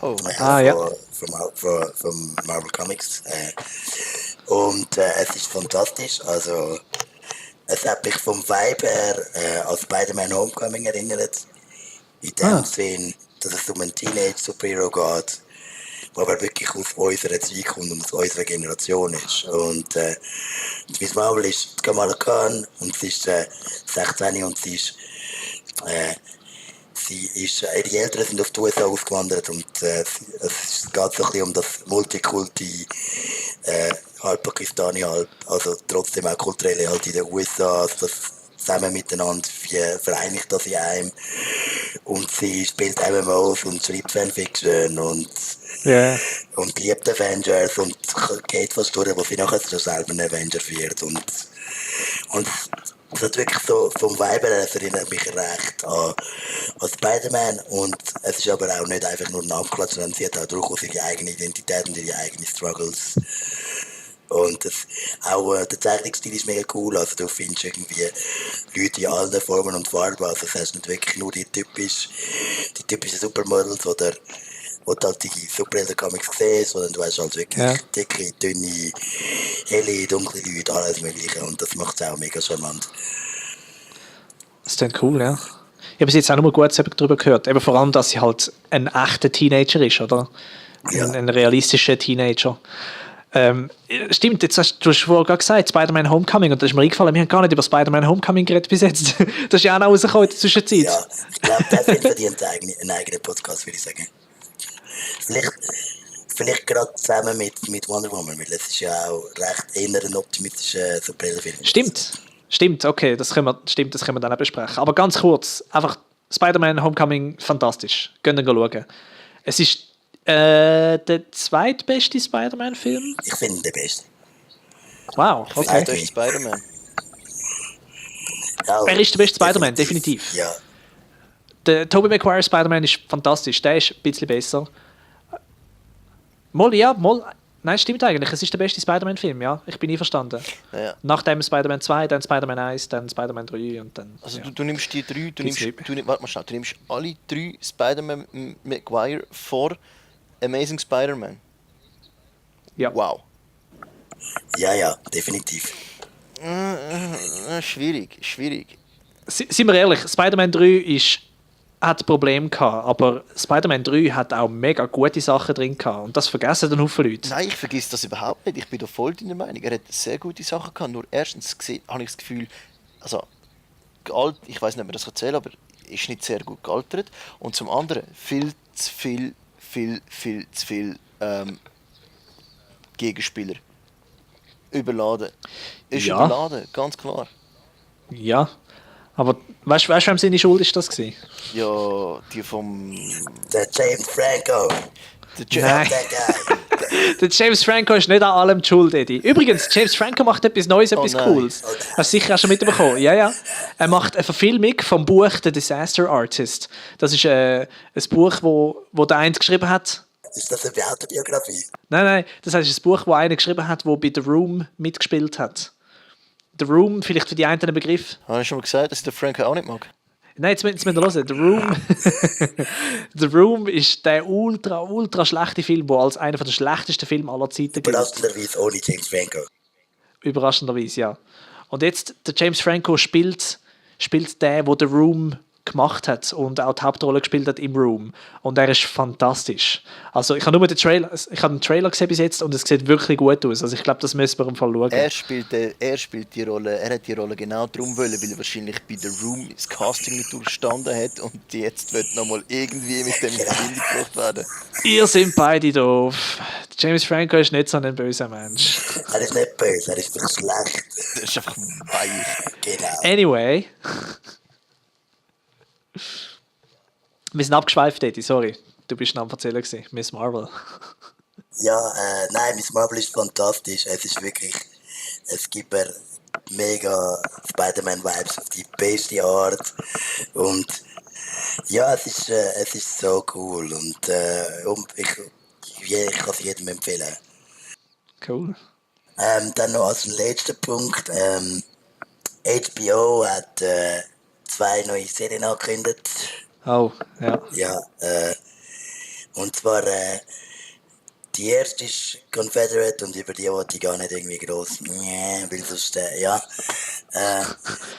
Oh. Von Marvel Comics. Und es ist fantastisch, also es hat mich vom Vibe her an Spider-Man Homecoming erinnert. In dem Sinn, dass es um einen Teenage-Superhero geht, der aber wirklich aus unserer Zeit kommt und aus unserer Generation ist. Und Miss Marvel ist Kamala Khan und sie ist 16 und ihre Eltern sind auf die USA ausgewandert und es geht so ein bisschen um das Multikulti, halb Pakistani, halb, also trotzdem auch kulturell halt in den USA, also das zusammen miteinander, wie vereinigt das in einem. Und sie spielt MMOs und schreibt Fanfiction und liebt Avengers und geht fast durch, wo sie nachher schon selber ein Avenger wird. Und es hat wirklich so, vom Vibe her, es erinnert mich recht an Spider-Man und es ist aber auch nicht einfach nur ein Abklatsch, sondern sie hat auch durchaus ihre eigene Identität und ihre eigenen Struggles. Und der Zeichnungsstil ist mega cool, also du findest irgendwie Leute in allen Formen und Farben, also es hast nicht wirklich nur die typischen Supermodels oder wo du halt die Superhelden-Comics siehst, sondern du hast halt wirklich dicke, dünne, helle, dunkle Leute, alles mögliche und das macht es auch mega charmant. Das klingt cool, ja. Ich habe bis jetzt auch noch mal Gutes darüber gehört, eben vor allem, dass sie halt ein echter Teenager ist, oder? Ja. Ein realistischer Teenager. Stimmt, du hast vorher gerade gesagt, Spider-Man Homecoming, und da ist mir eingefallen, wir haben gar nicht über Spider-Man Homecoming geredet bis jetzt. Das ist ja auch noch rausgekommen in der Zwischenzeit. Ja, ich glaube, der Film verdient einen eigenen Podcast, würde ich sagen. Vielleicht gerade zusammen mit Wonder Woman, weil es ist ja auch recht eher ein optimistischer Superheldenfilm. Stimmt, okay, das können wir dann auch besprechen. Aber ganz kurz, einfach Spider-Man Homecoming, fantastisch. Könnt ihr schauen. Es ist Der zweitbeste Spider-Man-Film? Ich finde ihn der beste. Wow, Der okay. beste Spider-Man. Ja, Er ist der beste Spider-Man, definitiv. Ja, Der Tobey Maguire Spider-Man ist fantastisch, der ist ein bisschen besser. Moll. Nein, stimmt eigentlich. Es ist der beste Spider-Man-Film, ja. Ich bin einverstanden. Ja. Nach dem Spider-Man 2, dann Spider-Man 1, dann Spider-Man 3 und dann. Also ja. du nimmst die drei, Gibt's nicht. warte mal schnell, du nimmst alle 3 Spider-Man Maguire vor Amazing Spider-Man. Ja. Wow. ja, definitiv. Schwierig. Seien wir ehrlich, Spider-Man 3 hat Probleme gehabt, aber Spider-Man 3 hat auch mega gute Sachen drin gehabt und das vergessen dann viele Leute. Nein, ich vergesse das überhaupt nicht. Ich bin da voll deiner Meinung. Er hat sehr gute Sachen gehabt. Nur erstens habe ich das Gefühl, also ich weiß nicht, ob man das erzählen, aber ist nicht sehr gut gealtert. Und zum anderen viel zu viel Gegenspieler. Überladen. Ist Ja. überladen, ganz klar. Ja, aber weißt du, wem seine Schuld ist das gewesen? Ja, die vom... Der James Franco. Nein. Der Guy. Der James Franco ist nicht an allem die schuld, Eddie. Übrigens, James Franco macht etwas Neues, etwas nein. Cooles. Hast du sicher auch schon mitbekommen? Ja. Er macht eine Verfilmung vom Buch The Disaster Artist. Das ist ein Buch, wo der eine geschrieben hat. Ist das eine Autobiografie? Nein, das heißt, ein Buch, wo einer geschrieben hat, der bei The Room mitgespielt hat. The Room, vielleicht für die einen ein Begriff. Habe ich schon mal gesagt, dass ich den Frank auch nicht mag? Nein, jetzt müssen wir hören. The Room. The Room ist der ultra schlechte Film, der als einer der schlechtesten Filme aller Zeiten gilt. Überraschenderweise ohne James Franco. Überraschenderweise, ja. Und jetzt, der James Franco spielt den, der The Room gemacht hat und auch die Hauptrolle gespielt hat im Room. Und er ist fantastisch. Also ich habe nur den Trailer gesehen bis jetzt und es sieht wirklich gut aus. Also ich glaube, das müssen wir im Fall schauen. Er spielt die Rolle, er hat die Rolle genau darum wollen, weil er wahrscheinlich bei The Room das Casting nicht durchstanden hat und jetzt wird nochmal irgendwie mit dem in Verbindung gebracht werden. Ihr seid beide doof. James Franco ist nicht so ein böser Mensch. Er ist nicht böse, er ist einfach schlecht. Das ist einfach weich. Genau. Anyway. Wir sind abgeschweift, Eddie, sorry. Du bist noch am Erzählen gewesen. Miss Marvel. Ja, nein, Miss Marvel ist fantastisch. Es ist wirklich, es gibt mir mega Spider-Man-Vibes auf die beste Art. Und ja, es ist so cool. Und ich kann es jedem empfehlen. Cool. Dann noch als letzter Punkt. HBO hat 2 neue Serien angekündigt. Oh, ja. Ja, und zwar die erste ist Confederate und über die wollte ich gar nicht irgendwie gross, weil sonst, ja.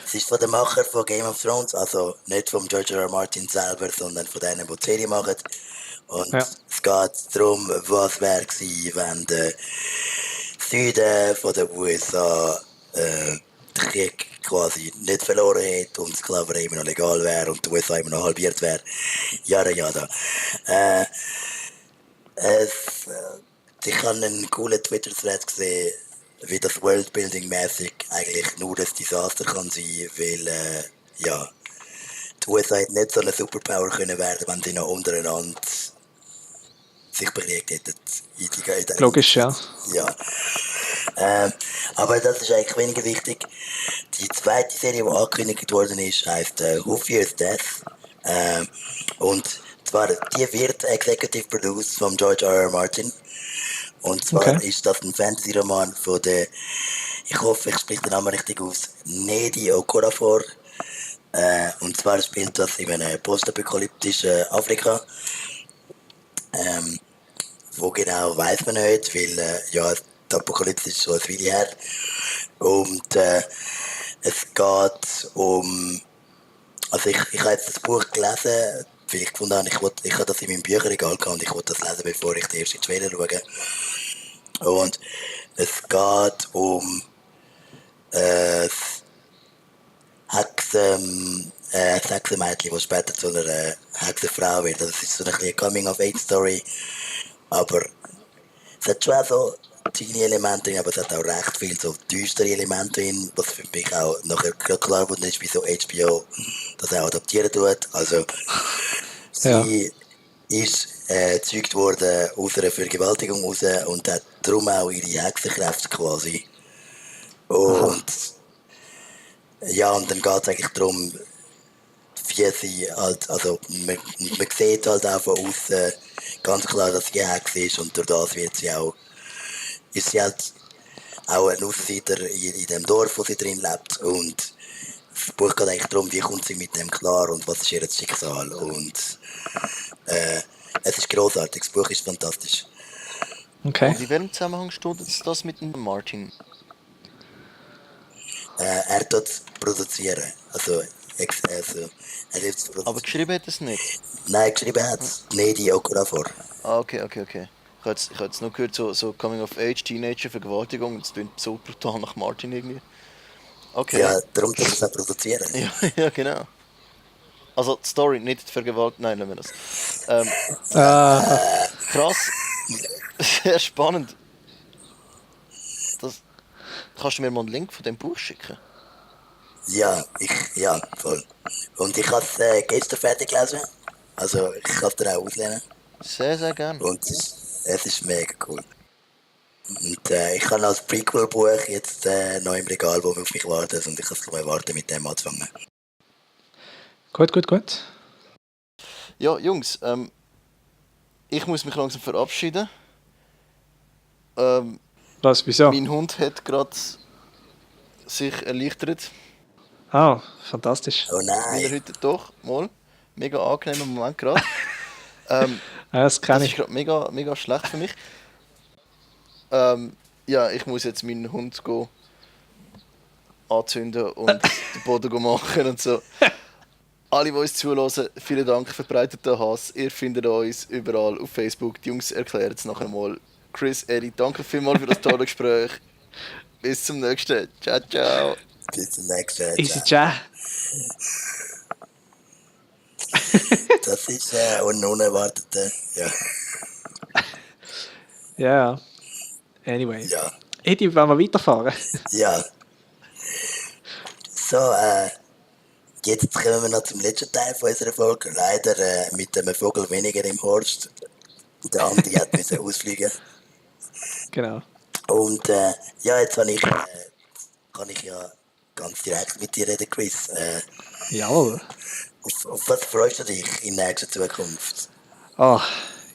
Es ist von dem Macher von Game of Thrones, also nicht vom George R. Martin selber, sondern von denen, die die Serie machen. Und Ja. es geht darum, was wäre gewesen, wenn der Süden von den USA den Krieg quasi nicht verloren hätte und Sklaverei immer noch legal wäre und die USA immer noch halbiert wäre. Jada. Ich habe einen coolen Twitter-Thread gesehen, wie das Worldbuilding-mäßig eigentlich nur ein Desaster kann sein, weil ja, die USA hätte nicht so eine Superpower können werden, wenn sie noch untereinander sich bekriegt hätten. Logisch, ja. Ja. Aber das ist eigentlich weniger wichtig. Die zweite Serie, die angekündigt worden ist, heisst Who Fears Death. Und zwar, die wird executive produced von George R. R. Martin. Und zwar ist das ein Fantasy-Roman von der, ich hoffe, ich spreche den Namen richtig aus, Nnedi Okorafor. Und zwar spielt das in einem postapokalyptischen Afrika. Wo genau weiß man nicht, weil ja, die Apokalypse ist schon ein Weile her. Und es geht um, also ich habe jetzt das Buch gelesen, weil ich gefunden habe, ich habe das in meinem Bücherregal gehabt und ich wollte das lesen, bevor ich den ersten Trailer schaue. Und es geht um Hexenmädchen, das später zu einer Hexenfrau wird. Also es ist so eine Coming-of-Age-Story, aber es hat schon auch so teeny Elemente drin, aber es hat auch recht viel so düstere Elemente drin, was für mich auch nachher klar wurde, ist, wieso HBO das auch adaptieren tut. Also sie ist gezeugt worden aus einer Vergewaltigung raus und hat darum auch ihre Hexenkräfte quasi. Und ja, und dann geht es eigentlich darum, wie sie halt, also man sieht halt auch von außen ganz klar, dass sie eine Hexe ist und durch das ist sie halt auch ein Aussenseiter in dem Dorf, wo sie drin lebt. Und das Buch geht eigentlich darum, wie kommt sie mit dem klar und was ist ihr Schicksal. Und es ist grossartig, das Buch ist fantastisch. Okay. Und in welchem Zusammenhang steht jetzt das mit dem Martin? Er tut es produzieren. Also, er hilft es produzieren. Aber geschrieben hat er es nicht? Nein, geschrieben hat es Nedi Okorafor. Ah, okay. Ich habe jetzt nur gehört, so Coming-of-Age, Teenager, Vergewaltigung, das klingt so brutal nach Martin irgendwie. Okay. Ja, darum tut es auch produzieren. Ja, genau. Also die Story, nicht die Vergewaltigung, nein, lassen wir das. Krass, sehr spannend. Kannst du mir mal einen Link von dem Buch schicken? Ja, voll. Und ich habe es gestern fertig gelesen. Also ich kann es dir auch auslehnen. Sehr, sehr gerne. Und es ist mega cool. Und ich habe als Prequel-Buch jetzt noch im Regal, wo auf mich wartet. Und ich kann es mal warten, mit dem anzufangen. Gut. Ja, Jungs, ich muss mich langsam verabschieden. Was, wieso? Mein Hund hat gerade sich erleichtert. Ah, fantastisch. Oh Weil er nein. heute doch mal mega angenehmer Moment gerade. Das kann Das ist ich. gerade mega schlecht für mich. Ja, ich muss jetzt meinen Hund anzünden und den Boden machen und so. Alle, die uns zuhören, vielen Dank, verbreiteten Hass. Ihr findet uns überall auf Facebook. Die Jungs erklären es nachher mal. Chris, Eddie, danke vielmals für das tolle Gespräch. Bis zum nächsten. Ciao. Bis zum nächsten. Easy Ciao. Chat. Das ist unerwartete. Ja. Ja. Anyway. Ja. Eddie, wollen wir weiterfahren? Ja. So, jetzt kommen wir noch zum letzten Teil von unserer Folge. Leider mit einem Vogel weniger im Horst. Der Andi hat müssen ausfliegen. Genau. Und ja, jetzt kann ich ja ganz direkt mit dir reden, Chris. Jawohl. Auf was freust du dich in nächster Zukunft? Ah,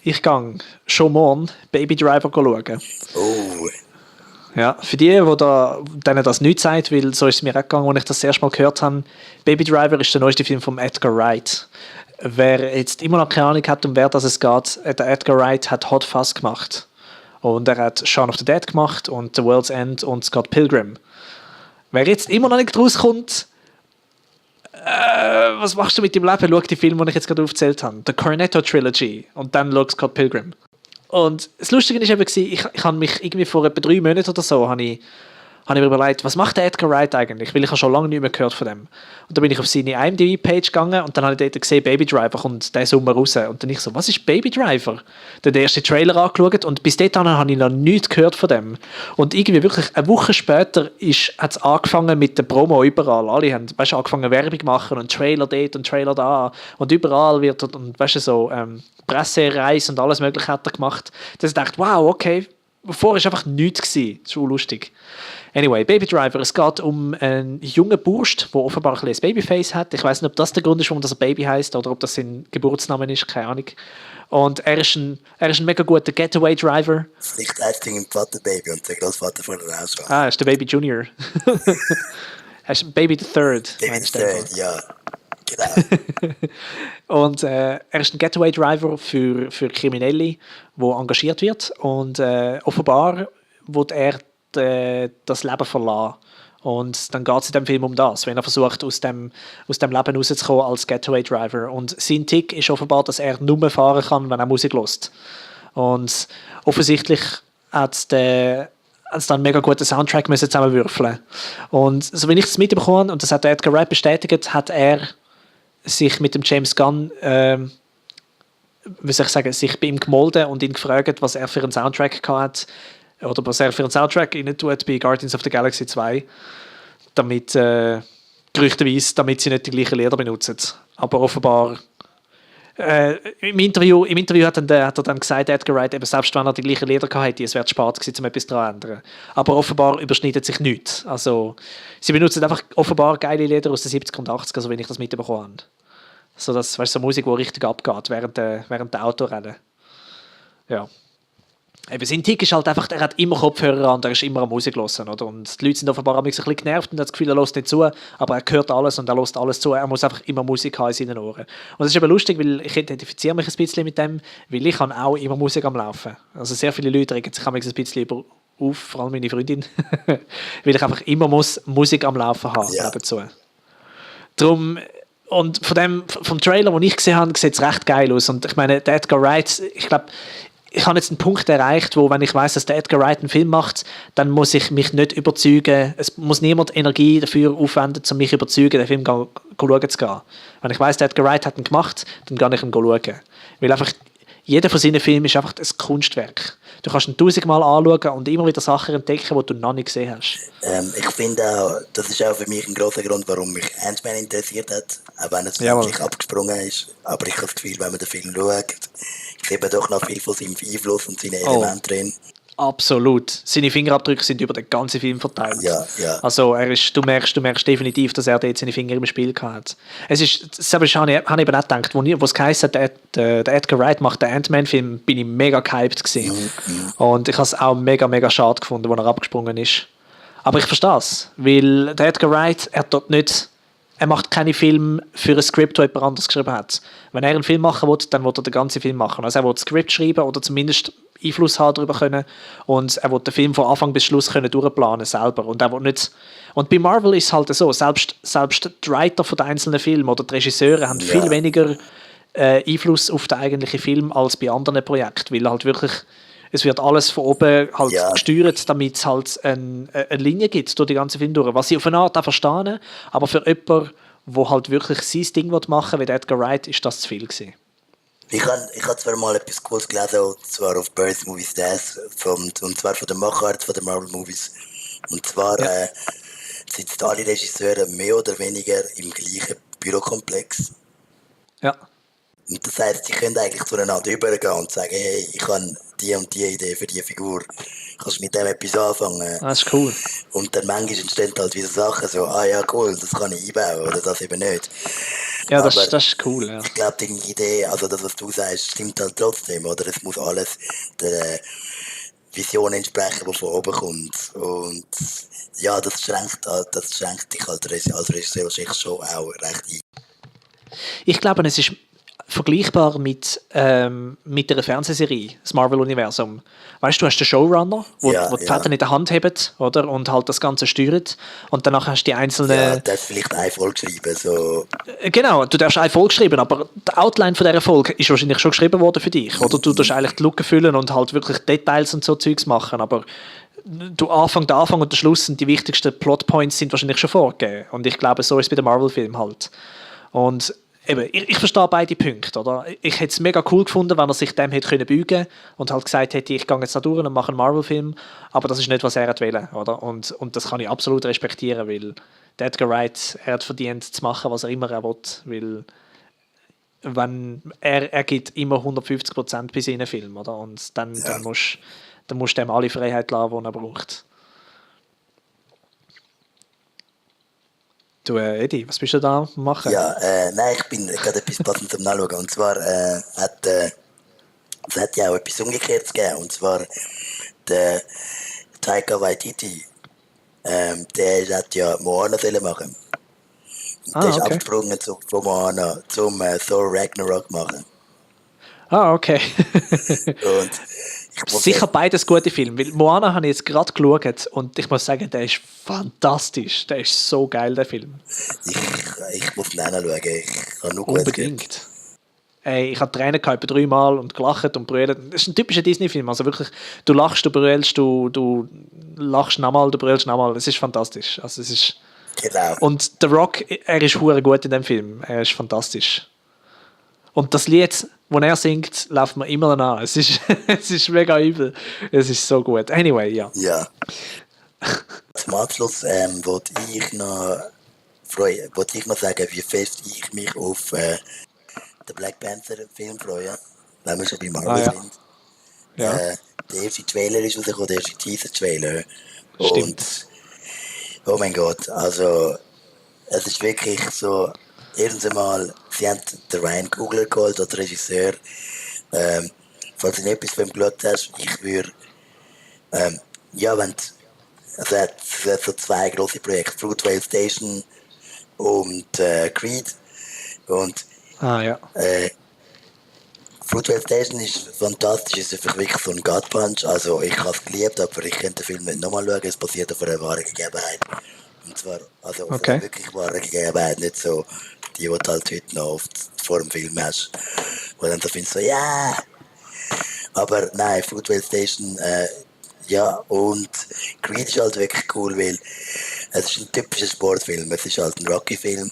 ich gehe schon morgen Baby Driver schauen. Oh, Ja, für die, denen das nicht sagt, weil so ist es mir auch gegangen, als ich das erste Mal gehört habe. Baby Driver ist der neueste Film von Edgar Wright. Wer jetzt immer noch keine Ahnung hat, um wer das es geht, der Edgar Wright hat Hot Fuzz gemacht. Und er hat Shaun of the Dead gemacht und The World's End und Scott Pilgrim. Wer jetzt immer noch nicht rauskommt, was machst du mit dem Leben? Schau die Filme, die ich jetzt gerade aufgezählt habe. The Cornetto Trilogy und dann schau Scott Pilgrim. Und das Lustige war eben, ich habe mich irgendwie vor etwa 3 Monaten oder so habe ich mir überlegt, was macht der Edgar Wright eigentlich? Weil ich habe schon lange nicht mehr gehört von dem. Und dann bin ich auf seine IMDb-Page gegangen und dann habe ich dort gesehen, Baby Driver kommt diesen Sommer raus. Und dann ich so, was ist Baby Driver? Dann den ersten Trailer angeschaut und bis dahin habe ich noch nichts gehört von dem. Und irgendwie wirklich eine Woche später hat es angefangen mit der Promo überall. Alle haben angefangen Werbung zu machen und Trailer dort und Trailer da. Und überall wird und so Pressereise und alles mögliche hat er gemacht. Dann ich dachte, wow, okay, vorher war einfach nichts gewesen. Das ist schon lustig. Anyway, Baby Driver, es geht um einen jungen Bursch, der offenbar ein bisschen ein Babyface hat. Ich weiß nicht, ob das der Grund ist, warum er Baby heißt oder ob das sein Geburtsname ist, keine Ahnung. Und er ist ein mega guter Getaway-Driver. vielleicht heißt ihn im Vaterbaby und der Großvater von der Hausfrau. Ah, er ist der Baby Junior. Er ist Baby the Third. Baby meinst the du Third, einfach. ja. Genau. Und er ist ein Getaway-Driver für Kriminelle, der engagiert wird. Und offenbar wird er das Leben verlassen. Und dann geht es in dem Film um das, wenn er versucht, aus dem Leben rauszukommen als Getaway-Driver. Und sein Tick ist offenbar, dass er nur fahren kann, wenn er Musik hört. Und offensichtlich hat es dann einen mega guten Soundtrack müssen zusammenwürfeln. Und so wie ich es mitbekommen und das hat der Edgar Wright bestätigt, hat er sich mit dem James Gunn sich bei ihm gemolden und ihn gefragt, was er für einen Soundtrack hat oder was er für einen Soundtrack rein tut bei Guardians of the Galaxy 2, gerüchteweise, damit sie nicht die gleichen Lieder benutzen. Aber offenbar Im Interview hat er dann gesagt, Edgar Wright, eben selbst wenn er die gleichen Lieder gehabt hätte, es wäre Spaß gewesen, um etwas daran zu ändern. Aber offenbar überschneidet sich nichts. Also, sie benutzen einfach offenbar geile Lieder aus den 70er und 80er, so wie ich das mitbekommen habe. So, das, weißt, so Musik, die richtig abgeht während der Autorennen. Ja. Eben, sein Tick ist halt einfach, er hat immer Kopfhörer an und er ist immer an Musik hören, oder? Und die Leute sind offenbar ein bisschen genervt und haben das Gefühl, er hört nicht zu, aber er hört alles und er hört alles zu. Er muss einfach immer Musik haben in seinen Ohren. Und das ist eben lustig, weil ich identifiziere mich ein bisschen mit dem, weil ich habe auch immer Musik am Laufen. Also sehr viele Leute regen sich ein bisschen über auf, vor allem meine Freundin, weil ich einfach immer Musik am Laufen haben, nebenzu. Darum, und vom Trailer, den ich gesehen habe, sieht es recht geil aus. Und ich meine, der Edgar Wright, ich glaube, ich habe jetzt einen Punkt erreicht, wo, wenn ich weiß, dass der Edgar Wright einen Film macht, dann muss ich mich nicht überzeugen, es muss niemand Energie dafür aufwenden, um mich zu überzeugen, den Film schauen zu gehen. Wenn ich weiß, der Edgar Wright hat ihn gemacht, dann gehe ich ihn schauen. Weil einfach, jeder von seinen Filmen ist einfach ein Kunstwerk. Du kannst ihn 1000-mal anschauen und immer wieder Sachen entdecken, die du noch nicht gesehen hast. Ich finde auch, das ist auch für mich ein grosser Grund, warum mich Ant-Man interessiert hat, auch wenn es wirklich abgesprungen ist. Aber ich habe das Gefühl, wenn man den Film schaut, sieht man doch noch viel von seinem Einfluss und seinen Elementen drin. Absolut. Seine Fingerabdrücke sind über den ganzen Film verteilt. Ja. Also du merkst definitiv, dass er dort seine Finger im Spiel hat. Das habe ich eben auch gedacht, wo es geheißen hat, der Edgar Wright macht den Ant-Man-Film, bin ich mega gehypt gewesen. Und ich habe es auch mega, mega schade gefunden, als er abgesprungen ist. Aber ich verstehe es, weil der Edgar Wright, er macht keine Filme für ein Skript, das jemand anders geschrieben hat. Wenn er einen Film machen will, dann will er den ganzen Film machen. Also er will das Skript schreiben oder zumindest Einfluss haben darüber können. Und er will den Film von Anfang bis Schluss können durchplanen selber. Und er will nicht. Und bei Marvel ist es halt so, selbst die Writer von den einzelnen Filmen oder die Regisseure haben viel weniger Einfluss auf den eigentlichen Film als bei anderen Projekten, weil halt wirklich es wird alles von oben halt gesteuert, damit es halt eine Linie gibt durch die ganze Film durch. Was ich auf eine Art auch verstehe, aber für jemanden, der halt wirklich sein Ding machen will, wie Edgar Wright, ist das zu viel gewesen. Ich habe zwar mal etwas Cooles gelesen, und zwar auf Birth Movies Death, und zwar von den Machern von den Marvel Movies. Und zwar sitzen alle Regisseure mehr oder weniger im gleichen Bürokomplex. Ja. Und das heisst, sie können eigentlich zueinander übergehen und sagen, hey, ich habe die und die Idee für die Figur. Kannst du mit dem etwas anfangen? Das ist cool. Und dann manchmal entstehen halt wieder Sachen so, ja cool, das kann ich einbauen oder das eben nicht. Ja, das ist cool, ja. Ich glaube, die Idee, also das, was du sagst, stimmt halt trotzdem, oder? Es muss alles der Vision entsprechen, die von oben kommt. Und ja, das schränkt dich halt als Regisseur wahrscheinlich schon auch recht ein. Ich glaube, es ist vergleichbar mit einer Fernsehserie, das Marvel-Universum. Weißt du, hast den Showrunner, wo die Fäden in der Hand hat, oder? Und halt das Ganze steuert. Und danach hast du die einzelnen... Ja, du darfst vielleicht eine Folge schreiben, so... Genau, du darfst eine Folge schreiben, aber die Outline von dieser Folge ist wahrscheinlich schon geschrieben worden für dich, oder? Du darfst eigentlich die Lücken füllen und halt wirklich Details und so Zeugs machen, aber der Anfang und der Schluss und die wichtigsten Plotpoints sind wahrscheinlich schon vorgegeben. Und ich glaube, so ist es bei den Marvel-Filmen halt. Und eben, ich verstehe beide Punkte, oder? Ich hätte es mega cool gefunden, wenn er sich dem hätte beugen können und halt gesagt hätte, ich gehe jetzt da durch und mache einen Marvel-Film, aber das ist nicht, was er wollte, oder? Und das kann ich absolut respektieren, weil Edgar Wright, er hat verdient zu machen, was er immer will, weil wenn er gibt immer 150% bei seinen Filmen, oder? Und dann musst du dem alle Freiheit lassen, die er braucht. Du, Edi, was bist du da machen? Ja, nein, ich bin gerade etwas Passendes am Nachschauen. Und zwar es hat ja auch etwas Umgekehrtes gegeben. Und zwar der Taika Waititi, der hat ja Moana machen. Und der ist abgesprungen von Moana zum Thor Ragnarok machen. Ah, okay. Und sicher beides gute Filme, weil Moana habe ich jetzt gerade geschaut und ich muss sagen, der ist fantastisch, der ist so geil, der Film. Ich muss ihn anschauen, ich habe nur gut unbedingt. Ey, ich habe Tränen gehabt, etwa 3 Mal und gelacht und brüllt. Das ist ein typischer Disney-Film, also wirklich, du lachst, du brüllst, du lachst nochmal, du brüllst nochmal, es ist fantastisch. Also es ist... Genau. Und The Rock, er ist verdammt gut in dem Film, er ist fantastisch. Und das Lied, das er singt, läuft mir immer an. Es ist mega übel. Es ist so gut. Anyway, ja. Ja. Zum Abschluss wollte ich noch sagen, wie fest ich mich auf den Black Panther-Film freuen, wenn wir schon bei Marvel ja. sind. Ja. Der erste Trailer ist rausgekommen, der erste Teaser-Trailer. Stimmt. Und, oh mein Gott, also, es ist wirklich so, erstens einmal, sie haben den Ryan Coogler geholt, als Regisseur. Falls du nicht etwas von ihm geschaut hast, ich würde, ja, wenn also es hat so zwei grosse Projekte, Fruitvale Station und Creed. Und Ja. Fruitvale Station ist fantastisch, es ist einfach wirklich so ein Gut Punch. Also ich habe es geliebt, aber ich könnte den Film nicht nochmal schauen, es basiert auf einer wahren Gegebenheit. Und zwar, also auf einer wirklich wahren Gegebenheit, nicht so die du halt heute noch oft vor dem Film hast. Wo dann so findest so, ja! Aber nein, Fruitvale Station, ja, und Creed ist halt wirklich cool, weil es ist ein typischer Sportfilm, es ist halt ein Rocky-Film.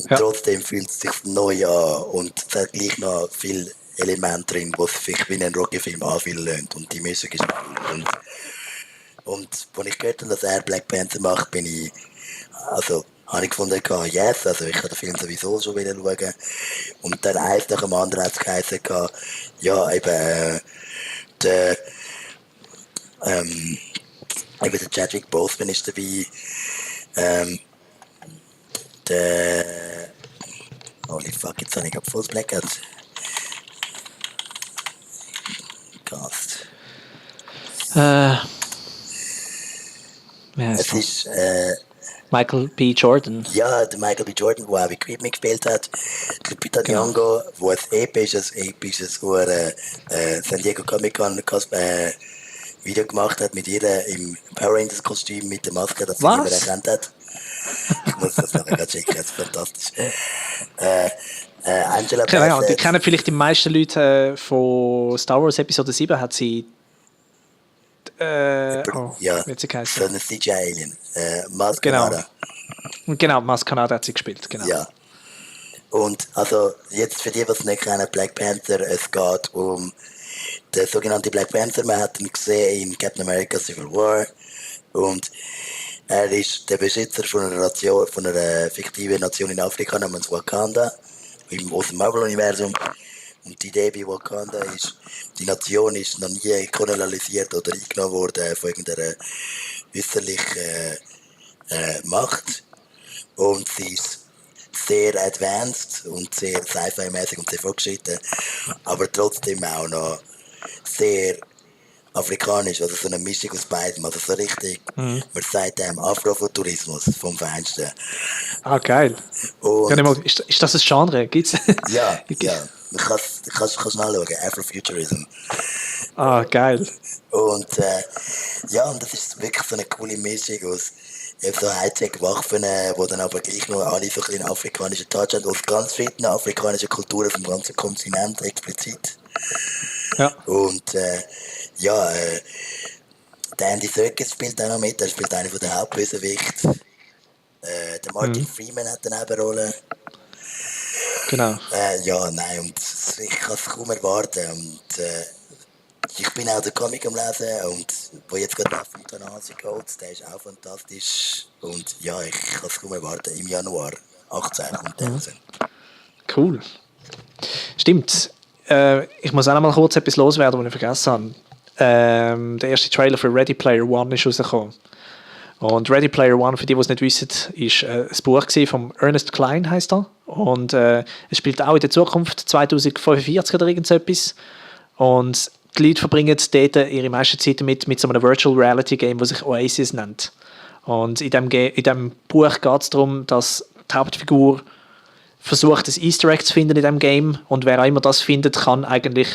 Ja. Trotzdem fühlt es sich neu an und es hat gleich noch viele Elemente drin, die sich wie ein Rocky-Film anfühlen lassen. Und die Musik ist cool. Und als ich gehört habe, dass er Black Panther macht, bin ich, also, habe ich gefunden, yes, also ich habe den Film sowieso schon wieder schauen. Und dann eins nach dem anderen hat es geheißen, ja, eben, der Chadwick Boseman ist dabei, holy fuck, jetzt habe ich gerade voll Blackout. Cast. Wie heißt Es ist, Michael B. Jordan. ja, der Michael B. Jordan, der auch bei Creed mitgespielt hat. Lupita Nyong'o, wo ein episches San Diego Comic Con Video gemacht hat mit ihr im Power Rangers Kostüm mit der Maske, das sie Was? niemand erkannt hat. Ich muss das nachher gerade checken, das ist fantastisch. Angela Keine Ahnung, die Bassett, kennen vielleicht die meisten Leute von Star Wars Episode 7, hat sie ja, wie hat sie so geheißen? eine CGI-Alien. Maz Genau. Kanata. Genau, Maskanada hat sie gespielt, genau. Ja. Und also jetzt für die, was nicht kennen, Black Panther, es geht um den sogenannten Black Panther. Man hat ihn gesehen in Captain America Civil War. Und er ist der Besitzer von einer Nation, von einer fiktiven Nation in Afrika namens Wakanda, aus dem Marvel-Universum. Und die Idee bei Wakanda ist, die Nation ist noch nie kolonialisiert oder eingenommen worden von irgendeiner äußerlichen Macht. Und sie ist sehr advanced und sehr sci-fi-mäßig und sehr fortgeschritten, aber trotzdem auch noch sehr afrikanisch, also so eine Mischung aus beidem, also so richtig, man sagt dem Afrofuturismus vom Feinsten. Ah, geil. Und Ja, nicht mal, ist das ein Genre? Gibt's? ja, kannst nachschauen, Afrofuturism. Ah, geil. Und ja, und das ist wirklich so eine coole Mischung aus so Hightech-Waffen, die dann aber gleich nur alle so ein bisschen afrikanischen Touch haben, aus ganz verschiedenen afrikanischen Kulturen vom ganzen Kontinent explizit. Ja. Und ja, der Andy Serkis spielt auch noch mit, er spielt einen der Hauptbösewichte. Der Martin Freeman hat eine Nebenrolle. Genau. Ja, nein, und ich kann es kaum erwarten. Und ich bin auch den Comic am Lesen und wo jetzt gerade auf Euthanasie geht, der ist auch fantastisch. Und ja, ich kann es kaum erwarten. Im Januar 18 kommt der raus. Cool. Stimmt. Ich muss auch noch mal kurz etwas loswerden, was ich vergessen habe. Der erste Trailer für Ready Player One ist rausgekommen. Und Ready Player One, für die, die es nicht wissen, ist ein Buch von Ernest Cline, heisst er. Und es spielt auch in der Zukunft, 2045 oder irgend so etwas. Und die Leute verbringen dort ihre meiste Zeit mit so einem Virtual Reality Game, das sich Oasis nennt. Und in dem Buch geht es darum, dass die Hauptfigur versucht, ein Easter Egg zu finden in diesem Game. Und wer auch immer das findet, kann eigentlich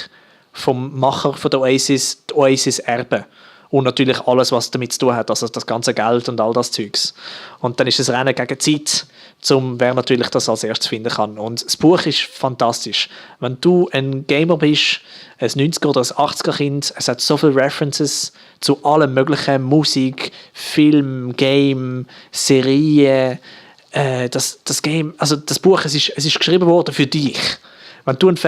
vom Macher von der Oasis die Oasis erben. Und natürlich alles, was damit zu tun hat, also das ganze Geld und all das Zeugs. Und dann ist es Rennen gegen Zeit, wer natürlich das als erstes finden kann. Und das Buch ist fantastisch. Wenn du ein Gamer bist, ein 90er- oder ein 80er-Kind, es hat so viele References zu allem möglichen, Musik, Film, Game, Serien. Das Game, also das Buch, es ist geschrieben worden für dich. Wenn du uns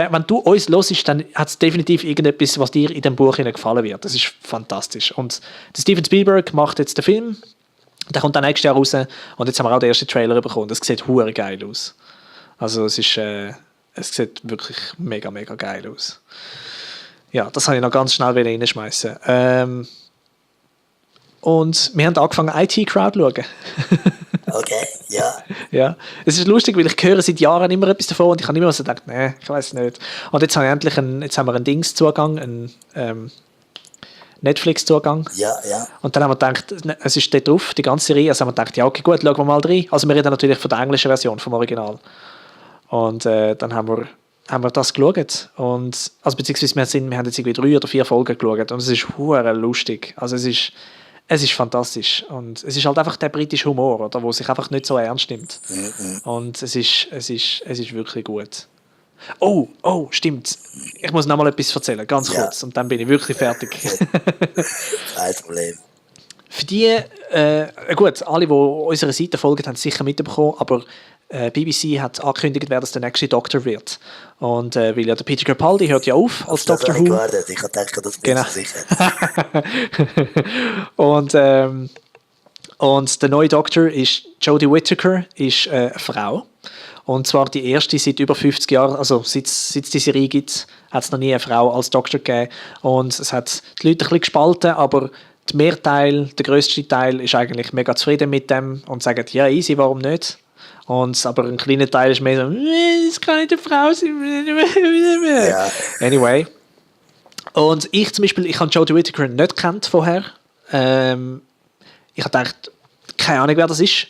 hörst, dann hat es definitiv irgendetwas, was dir in dem Buch gefallen wird. Das ist fantastisch. Und der Steven Spielberg macht jetzt den Film. Der kommt dann nächstes Jahr raus. Und jetzt haben wir auch den ersten Trailer bekommen. Das sieht hure geil aus. Also es ist Es sieht wirklich mega, mega geil aus. Ja, das habe ich noch ganz schnell wieder reinschmeißen. Und wir haben angefangen, IT-Crowd zu schauen. Okay, ja. Ja, es ist lustig, weil ich höre seit Jahren immer etwas davon und ich habe immer so gedacht, nee, ich weiß nicht. Und jetzt habe ich endlich jetzt haben wir einen Dings-Zugang, einen Netflix-Zugang. Ja, ja. Und dann haben wir gedacht, es ist dort drauf, die ganze Serie. Also haben wir gedacht, ja, okay, gut, schauen wir mal rein. Also wir reden natürlich von der englischen Version, vom Original. Und dann haben wir das geschaut. Und, also beziehungsweise wir haben jetzt irgendwie 3 oder 4 Folgen geschaut. Und es ist hure lustig. Also es ist fantastisch. Und es ist halt einfach der britische Humor, oder, wo sich einfach nicht so ernst nimmt. Und es ist wirklich gut. Oh, stimmt. Ich muss noch mal etwas erzählen, ganz kurz. Und dann bin ich wirklich fertig. Kein Problem. Für die, gut, alle, die unserer Seite folgen, haben es sicher mitbekommen, aber BBC hat angekündigt, wer das der nächste Doktor wird. Und weil ja der Peter Capaldi hört ja auf als Doctor Who. Gewartet. Ich habe gedacht, das bin ich sicher. Und der neue Doktor ist Jodie Whittaker, ist eine Frau. Und zwar die erste seit über 50 Jahren, also seit es die Serie gibt, hat es noch nie eine Frau als Doktor gegeben. Und es hat die Leute ein bisschen gespalten, aber der Mehrteil, der grösste Teil, ist eigentlich mega zufrieden mit dem und sagt, ja, easy, warum nicht? Aber ein kleiner Teil ist mehr so, es kann nicht eine Frau sein. Ja. Anyway. Und ich zum Beispiel, ich habe Jodie Whittaker nicht gekannt vorher. Ich habe gedacht, keine Ahnung, wer das ist.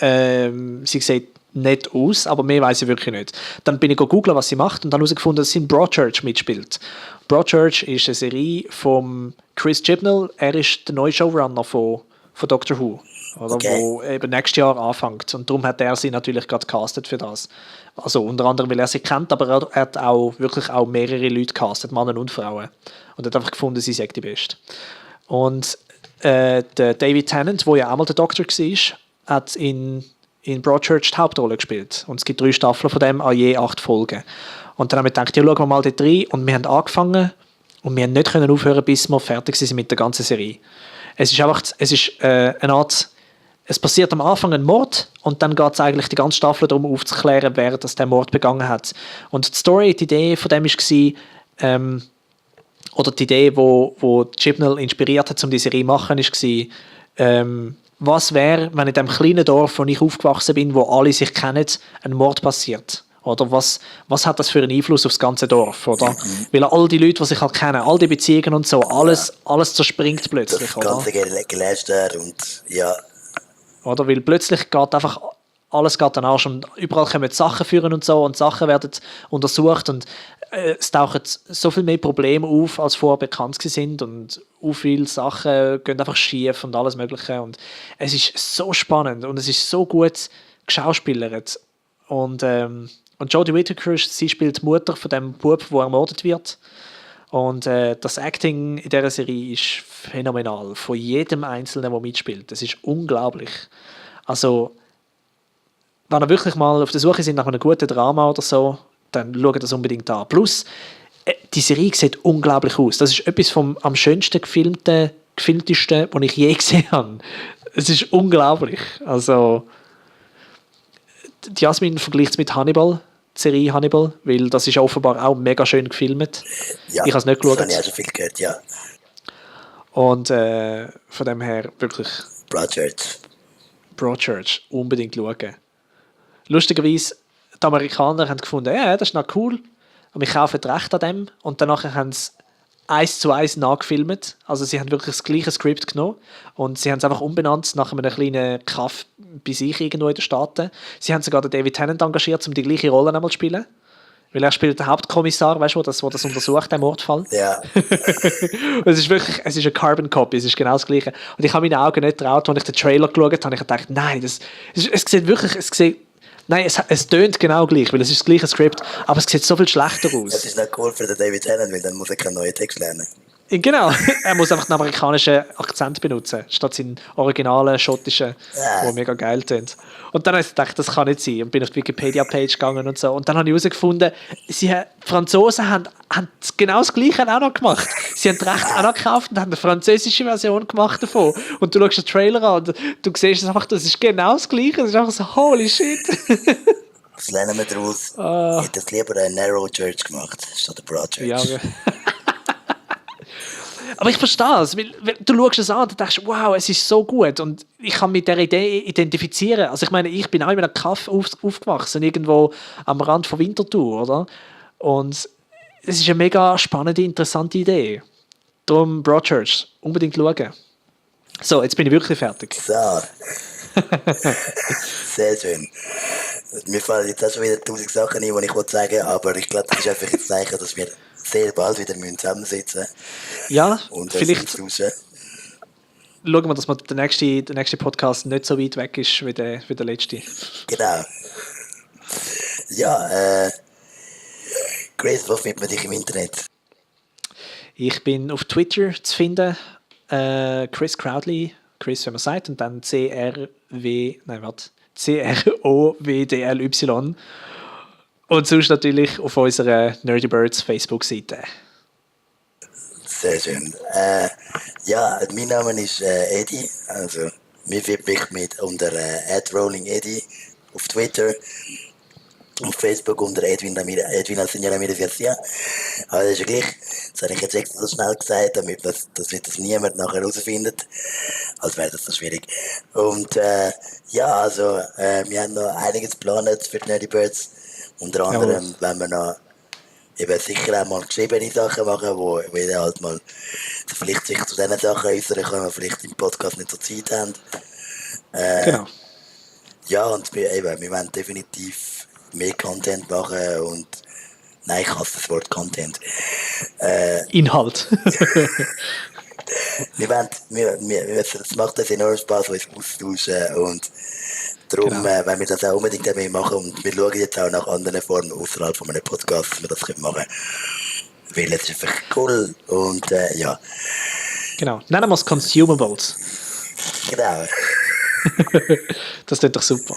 Sie sieht nicht aus, aber mehr weiß ich wirklich nicht. Dann bin ich googeln, was sie macht und dann herausgefunden, dass sie in Broadchurch mitspielt. Broadchurch ist eine Serie von Chris Chibnall. Er ist der neue Showrunner von Doctor Who. Oder, Okay. wo eben nächstes Jahr anfängt. Und darum hat er sie natürlich gerade gecastet für das. Also unter anderem, weil er sie kennt, aber er hat auch wirklich auch mehrere Leute gecastet, Männer und Frauen. Und hat einfach gefunden, sie sei die Beste. Und der David Tennant, der ja auch mal der Doktor war, hat in Broadchurch die Hauptrolle gespielt. Und es gibt 3 Staffeln von dem, an je 8 Folgen. Und dann haben wir gedacht, ja, schauen wir mal dort rein. Und wir haben angefangen und wir haben nicht können aufhören, bis wir fertig sind mit der ganzen Serie. Es ist einfach, eine Art, es passiert am Anfang ein Mord und dann geht es eigentlich die ganze Staffel darum aufzuklären, wer das der Mord begangen hat. Und die Idee von dem war, oder die Idee, wo Chibnall inspiriert hat, um diese Serie zu machen, war, was wäre, wenn in dem kleinen Dorf, wo ich aufgewachsen bin, wo alle sich kennen, ein Mord passiert? Oder was hat das für einen Einfluss auf das ganze Dorf? Oder? Weil all die Leute, die sich halt kennen, all die Beziehungen und so, alles zerspringt plötzlich. Das ganze Gelächter und ja. Oder? Weil plötzlich geht einfach alles geht dann Arsch und überall kommen Sachen führen und so und Sachen werden untersucht und es tauchen so viel mehr Probleme auf, als vorher bekannt sind und so viele Sachen gehen einfach schief und alles Mögliche und es ist so spannend und es ist so gut geschauspielert und Jodie Whittaker, sie spielt die Mutter von dem Bub, der ermordet wird und das Acting in dieser Serie ist phänomenal, von jedem Einzelnen, der mitspielt, das ist unglaublich. Also wenn ihr wirklich mal auf der Suche sind nach einem guten Drama oder so, dann schaut das unbedingt an. Plus, die Serie sieht unglaublich aus. Das ist etwas vom am schönsten gefilmtesten, was ich je gesehen habe. Es ist unglaublich. Also, die Jasmin vergleicht es mit Hannibal, die Serie Hannibal, weil das ist offenbar auch mega schön gefilmt. Ja, ich habe es nicht geschaut. Das habe ich auch schon viel gehört, ja. Und von dem her wirklich Broadchurch unbedingt schauen. Lustigerweise, die Amerikaner haben gefunden, ja, das ist noch cool, und wir kaufen das Recht an dem. Und danach haben sie 1:1 nachgefilmt. Also sie haben wirklich das gleiche Skript genommen und sie haben es einfach umbenannt nach einem kleinen Kaff bei sich irgendwo in den Staaten. Sie haben sogar den David Tennant engagiert, um die gleiche Rolle einmal zu spielen. Weil er spielt den Hauptkommissar, weißt du, der das untersucht, den Mordfall. Ja. Es ist eine Carbon Copy, es ist genau das Gleiche. Und ich habe meine Augen nicht getraut, als ich den Trailer geschaut habe. Ich gedacht, nein, es sieht wirklich, nein, es tönt genau gleich, weil es ist das gleiche Skript, aber es sieht so viel schlechter aus. Das ist noch cool für den David Tennant, weil dann muss er keinen neuen Text lernen. Genau, er muss einfach den amerikanischen Akzent benutzen, statt seinen originalen schottischen, der mega geil tönt. Und dann habe ich gedacht, das kann nicht sein und bin auf die Wikipedia-Page gegangen und so. Und dann habe ich herausgefunden, die Franzosen haben genau das Gleiche auch noch gemacht. Sie haben das Recht auch noch gekauft und haben eine französische Version gemacht davon. Und du schaust den Trailer an und du siehst es einfach, das ist genau das Gleiche. Das ist einfach so, holy shit. Was lernen wir daraus? Ich hätte es lieber eine Narrow Church gemacht, statt eine Broad Church. Ja, okay. Aber ich verstehe es, weil du schaust es an und denkst, wow, es ist so gut und ich kann mit dieser Idee identifizieren. Also ich meine, ich bin auch in einem Kaff aufgewachsen, irgendwo am Rand von Winterthur, oder? Und es ist eine mega spannende, interessante Idee. Darum Broadchurch, unbedingt schauen. So, jetzt bin ich wirklich fertig. So. Sehr schön. Mir fallen jetzt auch schon wieder 1000 Sachen ein, die ich sagen will, aber ich glaube, das ist einfach ein Zeichen, dass wir sehr bald wieder zusammensitzen müssen. Ja, Und vielleicht austauschen. schauen wir, dass der nächste Podcast nicht so weit weg ist wie der letzte. Genau. Ja, Chris, wo findet man dich im Internet? Ich bin auf Twitter zu finden, Chris Crowdley, Chris, wenn man sagt, und dann CROWDLY. Und sonst natürlich auf unserer Nerdy Birds Facebook-Seite. Sehr schön. Ja, mein Name ist Eddie. Also, mir findet mich unter @rollingeddy auf Twitter. Auf Facebook unter Edwin Alcina Ramirez Garcia. Aber das ist ja gleich. Das habe ich jetzt extra so schnell gesagt, damit das niemand nachher herausfindet. Also wäre das so schwierig. Und ja, also wir haben noch einiges geplant für die Nerdy Birds. Unter anderem, wenn wir noch eben sicher auch mal geschriebene Sachen machen, wo wir halt mal vielleicht sich zu diesen Sachen äußern können, die vielleicht im Podcast nicht so Zeit haben. Genau. Ja, und wir wollen definitiv mehr Content machen und nein, ich hasse das Wort Content. Inhalt. Es macht uns enorm Spaß, uns auszutauschen und darum wollen wir das auch unbedingt mehr machen und wir schauen jetzt auch nach anderen Formen außerhalb von einem Podcast, dass wir das machen können. Weil es ist einfach cool und ja. Genau. Nennen wir es Consumables. Genau. Das klingt doch super.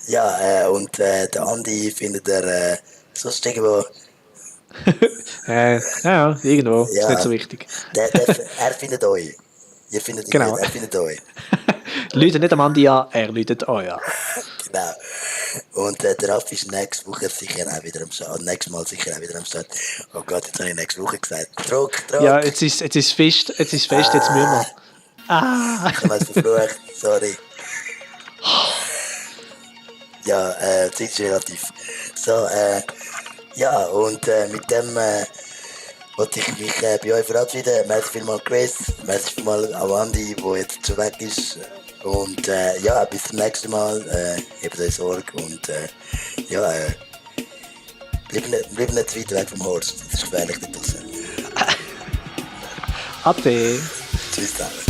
Ja, und der Andi findet er sonst irgendwo. Ja, irgendwo. Ja. Ist nicht so wichtig. Er findet euch. Ihr findet ihn Genau. nicht, er findet euch. Läutet nicht am Andi an, er läutet euch an. Genau. Und der Raffi ist nächste Woche sicher auch wieder am Start. Nächstes Mal sicher auch wieder am Start. Oh Gott, jetzt habe ich nächste Woche gesagt. Druck. Ja, jetzt ist fest, jetzt müssen wir. Ich habe es verflucht, sorry. Ja, Zeit ist relativ. So, ja, und mit dem wollte ich mich bei euch verabschieden. Merci vielmals Chris, merci vielmals an Andi, der jetzt schon weg ist. Und ja, bis zum nächsten Mal. Habt euch Sorge und ja, bleibt nicht zu weit weg vom Horst. Das ist gefährlich da draußen. Ade. Tschüss zusammen.